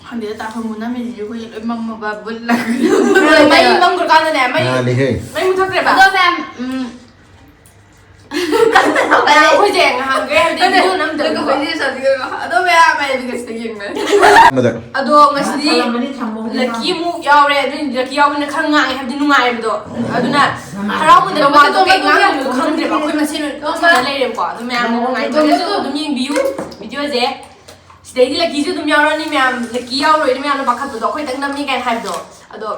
ꯈꯪꯗꯦꯗ ꯇꯥ ꯈꯪꯕꯨ ꯅꯝꯃꯤꯁꯤꯁꯨ ꯑꯩꯈꯣꯏ ꯂꯣꯏ ꯃꯝꯃꯕ ꯕꯨꯜꯂ꯫ ꯃꯩ ꯃꯝꯈ꯭ꯔꯀꯥꯟꯗꯅꯦ, ꯃꯩ, ꯉꯥꯜꯂꯤꯍꯦ꯫ ꯃꯩ ꯃꯨꯊꯠꯈ꯭ꯔꯦꯕ꯫ ꯑꯗꯣ ꯃꯌꯥꯝ, ꯎꯝ꯫ ꯑꯩꯈꯣꯏꯁꯦ ꯉꯍꯥꯟꯈꯩ ꯍꯥꯏꯕꯗꯤ video ꯅꯝꯗꯕꯀꯣ꯫ ꯑꯗꯣ ꯃꯌꯥꯝ ꯑꯩ video ꯁꯤꯗ ꯌꯦꯡꯕꯅꯦ꯫ ꯃꯗ꯫ ꯑꯗꯣ ꯉꯁꯤꯗꯤ ꯊꯝꯃꯅꯤ, ꯊꯝꯃꯣ, ꯍꯧꯖꯤꯛ ꯂꯛꯀꯤ ꯑꯃꯨꯛ ꯌꯥꯎꯔꯦ, ꯑꯗꯨ ꯂꯛꯀꯤ ꯌꯥꯎꯕꯅ ꯈꯔ ꯉꯥꯡꯉꯦ ꯍꯥꯏꯕꯗꯤ ꯅꯨꯡꯉꯥꯏꯕꯗꯣ꯫ ꯑꯗꯨꯅ ꯍꯔꯥꯎꯕꯗ ꯃꯃꯥꯡꯗꯣ ꯀꯩ ꯉꯥꯡꯗꯣꯏꯅꯣ ꯈꯪꯗ꯭ꯔꯦꯕ꯫ ꯑꯩꯈꯣꯏ ꯃꯁꯦꯟ ꯑꯣꯏꯅ ꯁꯥꯟꯅ ꯂꯩꯔꯦꯕꯀꯣ꯫ ꯑꯗꯨ ꯃꯌꯥꯝ ꯅꯨꯡꯉꯥꯏꯇ꯭ꯔꯒꯁꯨ ꯑꯗꯨꯝ ꯌꯦꯡꯕꯤꯌꯨ video ꯁꯦ꯫ ꯁꯤꯗꯩꯗꯤ ꯂꯛꯀꯤꯁꯨ ꯑꯗꯨꯝ ꯌꯥꯎꯔꯅꯤ ꯃꯌꯥꯝ꯫ ꯂꯛꯀꯤ ꯌꯥꯎꯔꯣꯏꯅ ꯃꯌꯥꯝꯅ ꯄꯥꯈꯠꯄꯗꯣ ꯑꯩꯈꯣꯏꯗꯪ ꯅꯝꯅꯤ ꯀꯥꯏꯅ ꯍꯥꯏꯕꯗꯣ꯫ ꯑꯗꯣ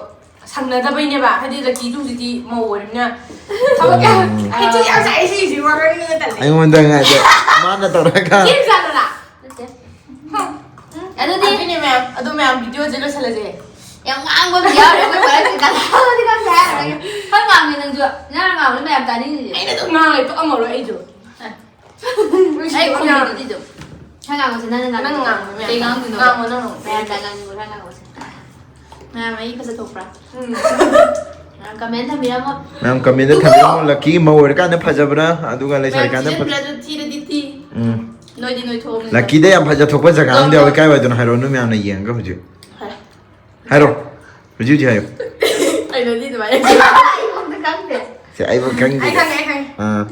ꯁꯪꯅꯗꯕꯩꯅꯦꯕ꯫ ꯍꯥꯏꯗꯤ ꯂꯛꯀꯤꯗꯨ ꯍꯧꯖꯤꯛꯇꯤ ꯃꯧ ꯑꯣꯏꯔꯕꯅꯤꯅ ꯊꯕꯛ ꯌꯥꯝ ꯎꯝ꯫ ꯑꯩ ꯆꯤꯟ ꯌꯥꯝ ꯆꯥꯏ ꯁꯤꯁꯤ ꯋꯥꯔꯅꯤꯅ ꯇꯜꯂꯦ꯫ ꯑꯩꯉꯣꯟꯗ ꯉꯥꯏꯗ ꯃꯥꯅ ꯇꯧꯔꯒ ꯒꯦꯝ ꯁꯥꯟꯅꯔꯥ? ꯅꯠꯇꯦ꯫ ꯑꯗꯨꯗꯤ ꯑꯗꯨꯅꯦ ꯃꯌꯥꯝ꯫ ꯑꯗꯣ ꯃꯌꯥꯝ ꯚꯤꯗꯤꯑꯣꯁꯦ ꯂꯣꯏꯁꯜꯂꯁꯦ꯫ ꯌꯥꯝ ꯉꯥꯡꯕ ꯑꯃ ꯌꯥꯎꯔꯦ ꯑꯩꯈꯣꯏ ꯃꯔꯛꯁꯤꯗ꯫ ꯉꯥꯡꯕꯗꯤ ꯈꯪꯗꯦ ꯍꯥꯏꯔꯒ꯫ ꯈꯔ ꯉꯥꯡꯉꯦ ꯅꯪꯁꯨ꯫ ꯅꯪ ꯉꯥꯡꯕꯗꯤ ꯃꯌꯥꯝ ꯇꯥꯅꯤꯡꯉꯤꯁꯦ꯫ ꯑꯩꯅ ꯑꯗꯨꯝ ꯉꯥꯡꯉꯦ ꯇꯣꯛꯑꯝꯃꯔꯣꯏ ꯑꯩꯁꯨ꯫ ꯑꯩ ꯈꯨꯝꯃꯤꯗꯨꯗꯤ ꯑꯗꯨꯝ꯫ ꯈꯔ ꯉꯥꯡꯉꯨꯁꯦ ꯅꯪꯅ ꯅꯪ ꯉꯥꯡꯕꯗꯣ꯫ ꯉꯥꯡꯉꯣ ꯃꯌꯥꯝ꯫ ꯀꯩ ꯉꯥꯡꯗꯣꯏꯅꯣ? ꯉꯥꯡꯉꯣ ꯅꯪ꯫ ꯃꯌꯥꯝ ꯇꯥꯅꯤꯡꯕ ꯈꯔ ꯉꯥꯡꯉꯨꯁꯦ꯫ ꯃꯌꯥꯝ ꯑꯩ ꯐꯖꯊꯣꯛꯄ꯭ꯔꯥ? ꯀꯃꯦꯟ ꯊꯝꯕꯤꯔꯝꯃꯣ꯫ ꯃꯌꯥꯝ ꯀꯃꯦꯟꯗ ꯊꯝꯕꯤꯔꯝꯃꯣ꯫ ꯂꯛꯀꯤ ꯃꯧ ꯑꯣꯏꯔꯀꯥꯟꯗ ꯐꯖꯕ꯭ꯔꯥ ꯑꯗꯨꯒ ꯂꯩꯁꯥꯔꯤꯀꯥꯟꯗ ꯐꯖ- ꯊꯤꯔꯗꯤ ꯊꯤ꯫ ꯎꯝ꯫ ꯅꯣꯏꯗꯤ ꯅꯣꯏ ꯊꯣꯛꯑꯕꯅꯤꯅ꯫ ꯂꯛꯀꯤꯗ ꯌꯥꯝ ꯐꯖꯊꯣꯛꯄ ꯖꯒꯥ ꯑꯃꯗꯤ ꯌꯥꯎꯋꯦ꯫ ꯀꯥꯏ ꯋꯥꯏꯗꯅꯣ ꯍꯥꯏꯔꯣ ꯅꯣꯏ ꯃꯌꯥꯝꯅ ꯌꯦꯡꯉꯒ ꯍꯧꯖꯤꯛ꯫ ꯍꯥꯏꯔꯣ꯫ ꯍꯧꯖꯤꯛ ꯍꯧꯖꯤꯛ ꯍꯥꯏꯌꯣ꯫ ꯑꯩꯅꯗꯤ ꯑꯗꯨꯃꯥꯏꯅ꯫ ꯑꯩꯉꯣꯟꯗ ꯈꯪꯗꯦ꯫ ꯁꯦ ꯑꯩꯕꯨ ꯈꯪꯗꯦ꯫ ꯑꯩ ꯈꯪꯉꯦ ꯑꯩ ꯈꯪꯉꯦ꯫ ꯑꯥ꯫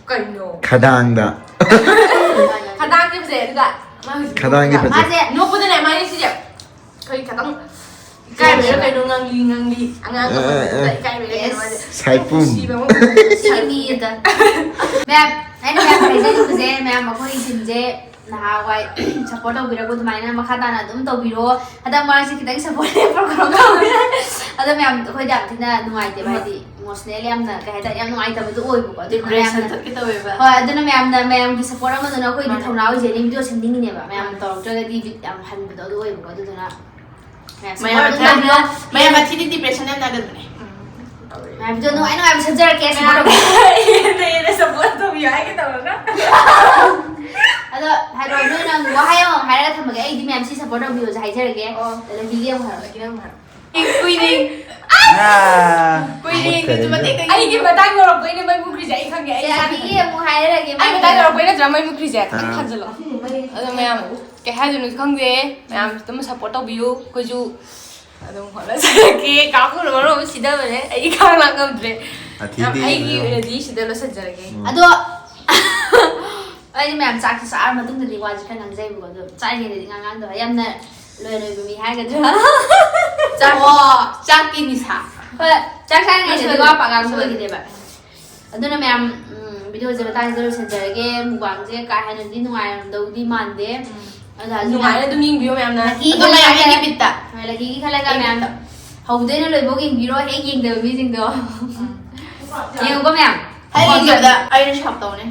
ꯀꯩꯅꯣ? ꯈꯗꯥꯡꯗ꯫ ꯈꯗꯥꯡꯗꯤ ꯐꯖꯩ ꯑꯗꯨꯒ ꯃꯥ ꯍꯧꯖꯤꯛ ꯈꯗꯥꯡꯗꯤ ꯐꯖꯩ꯫ ꯃꯥꯁꯦ ꯅꯣꯛꯄꯗꯅꯦ ꯃꯥꯒꯤ ꯁꯤꯁꯦ꯫ ꯑꯩꯈꯣꯏ ꯈꯤꯇꯪ ꯏꯀꯥꯏꯕꯩꯔ ꯀꯩꯅꯣ ꯉꯥꯡꯂꯤ ꯉꯥꯡꯂꯤ꯫ ꯑꯉꯥꯡ ꯑꯃ ꯑꯦ, ꯑꯦ꯫ ꯏꯀꯥꯏꯕꯩꯔ ꯀꯩꯅꯣ ꯃꯥꯁꯦ꯫ ꯁꯥꯏꯄꯨꯝ꯫ ꯅꯨꯡꯁꯤꯕ ꯑꯃ꯫ ꯁꯤꯒꯤ ꯃꯤꯗ꯫ ꯃꯌꯥꯝ ꯑꯩꯅ ꯃꯌꯥꯝ ꯍꯥꯏꯖꯅꯤꯡꯕꯁꯦ ꯃꯌꯥꯝ ꯑꯩꯈꯣꯏ ꯁꯤꯡꯁꯦ ꯅꯍꯥꯟꯋꯥꯏ ꯁꯞꯄꯣꯔꯠ ꯇꯧꯕꯤꯔꯛꯄ ꯑꯗꯨꯃꯥꯏꯅ ꯃꯈꯥ ꯇꯥꯅ ꯑꯗꯨꯝ ꯇꯧꯕꯤꯔꯣ꯫ ꯍꯟꯗꯛ ꯃꯔꯛꯁꯦ ꯈꯤꯇꯪ ꯁꯞꯄꯣꯔꯠ ꯂꯦꯞꯄ꯭ꯔꯣ ꯀꯩꯅꯣ ꯇꯧꯋꯦ꯫ ꯑꯗꯣ ꯃꯌꯥꯝ ꯑꯩꯈꯣꯏꯗ ꯌꯥꯝ ꯊꯤꯅ ꯅꯨꯡꯉꯥꯏꯇꯦꯕ ꯍꯥꯏꯗꯤ ꯏꯃꯣꯁꯅꯦꯜ ꯌꯥꯝꯅ ꯀꯩ ꯍꯥꯏꯇꯥꯔꯦ ꯌꯥꯝ ꯅꯨꯡꯉꯥꯏꯇꯕꯗꯣ ꯑꯣꯏꯕꯀꯣ ꯑꯗꯨꯅ ꯗꯤꯄ꯭ꯔꯦꯁꯟ ꯃꯌꯥꯝꯅ ꯆꯠꯀꯦ ꯇꯧꯋꯦꯕ꯫ ꯍꯣꯏ ꯑꯗꯨꯅ ꯃꯌꯥꯝꯅ ꯃꯌꯥꯝꯒꯤ ꯁꯞꯄꯣꯔꯠ ꯑꯃꯗꯨꯅ ꯑꯩꯈꯣꯏꯗꯤ ꯃꯥꯅꯦ꯫ ꯊꯧꯅꯥ ꯑꯣꯏꯖꯩꯅꯦ ꯚꯤꯗꯤꯑꯣ ꯁꯦꯝꯅꯤꯡꯉꯤꯅꯦꯕ ꯃꯌꯥꯝꯅ ꯇꯧꯔꯛꯇ꯭ꯔꯒꯗꯤ ꯕꯤꯠ ꯌꯥꯝ ꯍꯟꯕꯗꯣ ꯑꯗꯨ ꯑꯣꯏꯕꯀꯣ ꯑꯗꯨꯗꯨꯅ ꯃꯌꯥꯝ ꯃꯌꯥꯝ support ꯑꯗꯨꯝ ꯑꯊꯤꯗꯤꯗꯣ ꯇꯧꯕꯤꯌꯣ꯫ ꯃꯌꯥꯝ ꯑꯊꯤꯗꯤ ꯗꯤꯄ꯭ꯔꯦꯁꯟ ꯌꯥꯝ ꯅꯥꯒꯟꯕꯅꯦ꯫ ꯃꯌꯥꯝ ꯚꯤꯗꯤꯑꯣ ꯅꯨꯡꯉꯥꯏ ꯅꯨꯡꯉꯥꯏꯕ ꯁꯦꯝꯖꯔꯛꯀꯦ support ꯇꯧꯕꯤꯌꯣ꯫ ꯍꯦꯟꯅ ꯍꯦꯟꯅ ꯁꯞꯄꯣꯔꯠ ꯇꯧꯕꯤꯌꯣ ꯍꯥꯏꯒꯦ ꯇꯧꯔꯒ꯫ ꯑꯗꯣ ꯍꯥꯏꯔꯣ ꯅꯣꯏ ꯅꯪ ꯋꯥꯍꯩ ꯑꯃꯃꯝ ꯍꯥꯏꯔꯒ ꯊꯝꯃꯒꯦ ꯑꯩꯗꯤ ꯃꯌꯥꯝ ꯁꯤ ꯁꯞꯄꯣꯔꯠ ꯇꯧꯕꯤꯌꯣꯁꯦ ꯍꯥꯏꯖꯔꯒꯦ꯫ ꯑꯣ꯫ ꯑꯗꯒꯤꯗꯤ ꯑꯃꯨꯛ ꯍꯥꯏꯔꯣ꯫ ꯑꯗꯒꯤ ꯅꯪ ꯍꯥꯏꯔꯣ꯫ ꯀꯨꯏꯔꯦ꯫ ꯑꯥ꯫ ꯀꯨꯏꯔꯦ꯫ ꯃꯨꯠꯈꯔꯦ꯫ ꯃꯇꯦꯛ ꯃꯇꯦꯛ ꯑꯩꯒꯤ ꯃꯇꯥꯡ ꯌꯧꯔꯛꯄꯩꯅꯦ ꯃꯩ ꯃꯨꯠꯈ꯭ꯔꯤꯁꯦ ꯑꯩ ꯈꯪꯉꯦ꯫ ꯑꯩ ꯁꯦ ꯏꯁꯥꯅ ꯑꯗꯒꯤ ꯈꯪꯉꯦ꯫ ꯑꯃꯨꯛ ꯍꯥꯏꯔꯒꯦ ꯑꯩ ꯃꯇꯥꯡ ꯌꯧꯔꯛꯄꯩ ꯅꯠꯇ꯭ꯔꯥ ꯃꯩ ꯃꯨꯠꯈ꯭ꯔꯤꯁꯦ? ꯑꯗꯨꯝ ꯑꯥ꯫ ꯊꯥꯖꯜꯂꯣ꯫ ꯑꯗꯣ ꯃꯌꯥꯝ ꯀꯩ ꯍꯥꯏꯗꯣꯏꯅꯣ ꯈꯪꯗꯦ꯫ ꯃꯌꯥꯝ ꯑꯗꯨꯝ ꯁꯞꯄꯣꯔꯠ ꯇꯧꯕꯤꯌꯨ꯫ ꯑꯩꯈꯣꯏꯁꯨ ꯑꯗꯨꯝ ꯍꯣꯠꯅꯖꯔꯛꯀꯦ꯫ ꯀꯥꯡꯕꯨꯅ ꯃꯔꯣꯟ ꯑꯃ ꯁꯤꯗꯕꯅꯦ꯫ ꯑꯩ ꯈꯥꯡ ꯂꯥꯡ ꯉꯝꯗ꯭ꯔꯦ꯫ ꯑꯊꯤꯗꯤ ꯑꯩꯒꯤ ꯃꯌꯥꯝ꯫ ꯑꯣꯏꯅꯗꯤ ꯁꯤꯗ ꯂꯣꯏꯁꯤꯟꯖꯔꯒꯦ꯫ ꯎꯝ꯫ ꯑꯗꯣ ꯑꯩꯗꯤ ꯃꯌꯥꯝ ꯆꯥꯛꯁꯦ ꯆꯥꯔ ꯃꯇꯨꯡꯗꯗꯤ ꯋꯥꯁꯦ ꯈꯔ ꯉꯥꯡꯖꯩꯕꯀꯣ ꯑꯗꯣ ꯆꯥꯔꯤꯉꯩꯗꯗꯤ ꯉꯥꯡ ꯉꯥꯡꯗꯕ ꯌꯥꯝꯅ ꯂꯣꯏ ꯂꯣꯏꯕ ꯃꯤ ꯍꯥꯏꯒꯗ꯭ꯔꯥ? ꯆꯥꯛ ꯑꯣ ꯆꯥꯛꯀꯤ ꯅꯤꯁꯥ꯫ ꯍꯣꯏ ꯆꯥꯛ ꯆꯥꯔꯤꯉꯩꯗꯗꯤ ꯋꯥ ꯄꯥꯛ ꯉꯥꯡꯕ ꯑꯣꯏꯈꯤꯗꯦꯕ꯫ ꯑꯗꯨꯅ ꯃꯌꯥꯝ ꯎꯝ, ꯚꯤꯗꯤꯑꯣꯁꯦ ꯃꯇꯥꯡꯁꯤꯗ ꯂꯣꯏꯁꯤꯟꯖꯔꯒꯦ꯫ ꯃꯨꯛꯕꯥꯡꯁꯦ ꯀꯥ ꯍꯦꯟꯅꯗꯤ ꯅꯨꯡꯉꯥꯏꯔꯝꯗꯧꯗꯤ ꯃꯥꯟꯗꯦ꯫ ꯑꯗꯨꯅ ꯅꯨꯡꯉꯥꯏꯅ ꯑꯗꯨꯝ ꯌꯦꯡꯕꯤꯌꯣ ꯃꯌꯥꯝꯅ꯫ ꯂꯛꯀꯤ ꯑꯗꯣ ꯃꯌꯥꯝ ꯈꯜꯂꯒ, ꯌꯦꯡꯒꯤ ꯕꯤꯠꯇ꯫ ꯍꯣꯏ, ꯂꯛꯀꯤꯒꯤ ꯈꯜꯂꯒ ꯃꯌꯥꯝ ꯍꯧꯗꯩꯅ ꯂꯣꯏꯕꯧ ꯌꯦꯡꯕꯤꯔꯣ, ꯍꯦꯛ ꯌꯦꯡꯗꯕ ꯃꯤꯁꯤꯡꯗꯣ꯫ ꯌꯦꯡꯉꯨꯀꯣ ꯃꯌꯥꯝ꯫ ꯍꯦꯛ ꯌꯦꯡꯗꯕꯗ ꯑꯩꯅ ꯁꯥꯞ ꯇꯧꯅꯦ꯫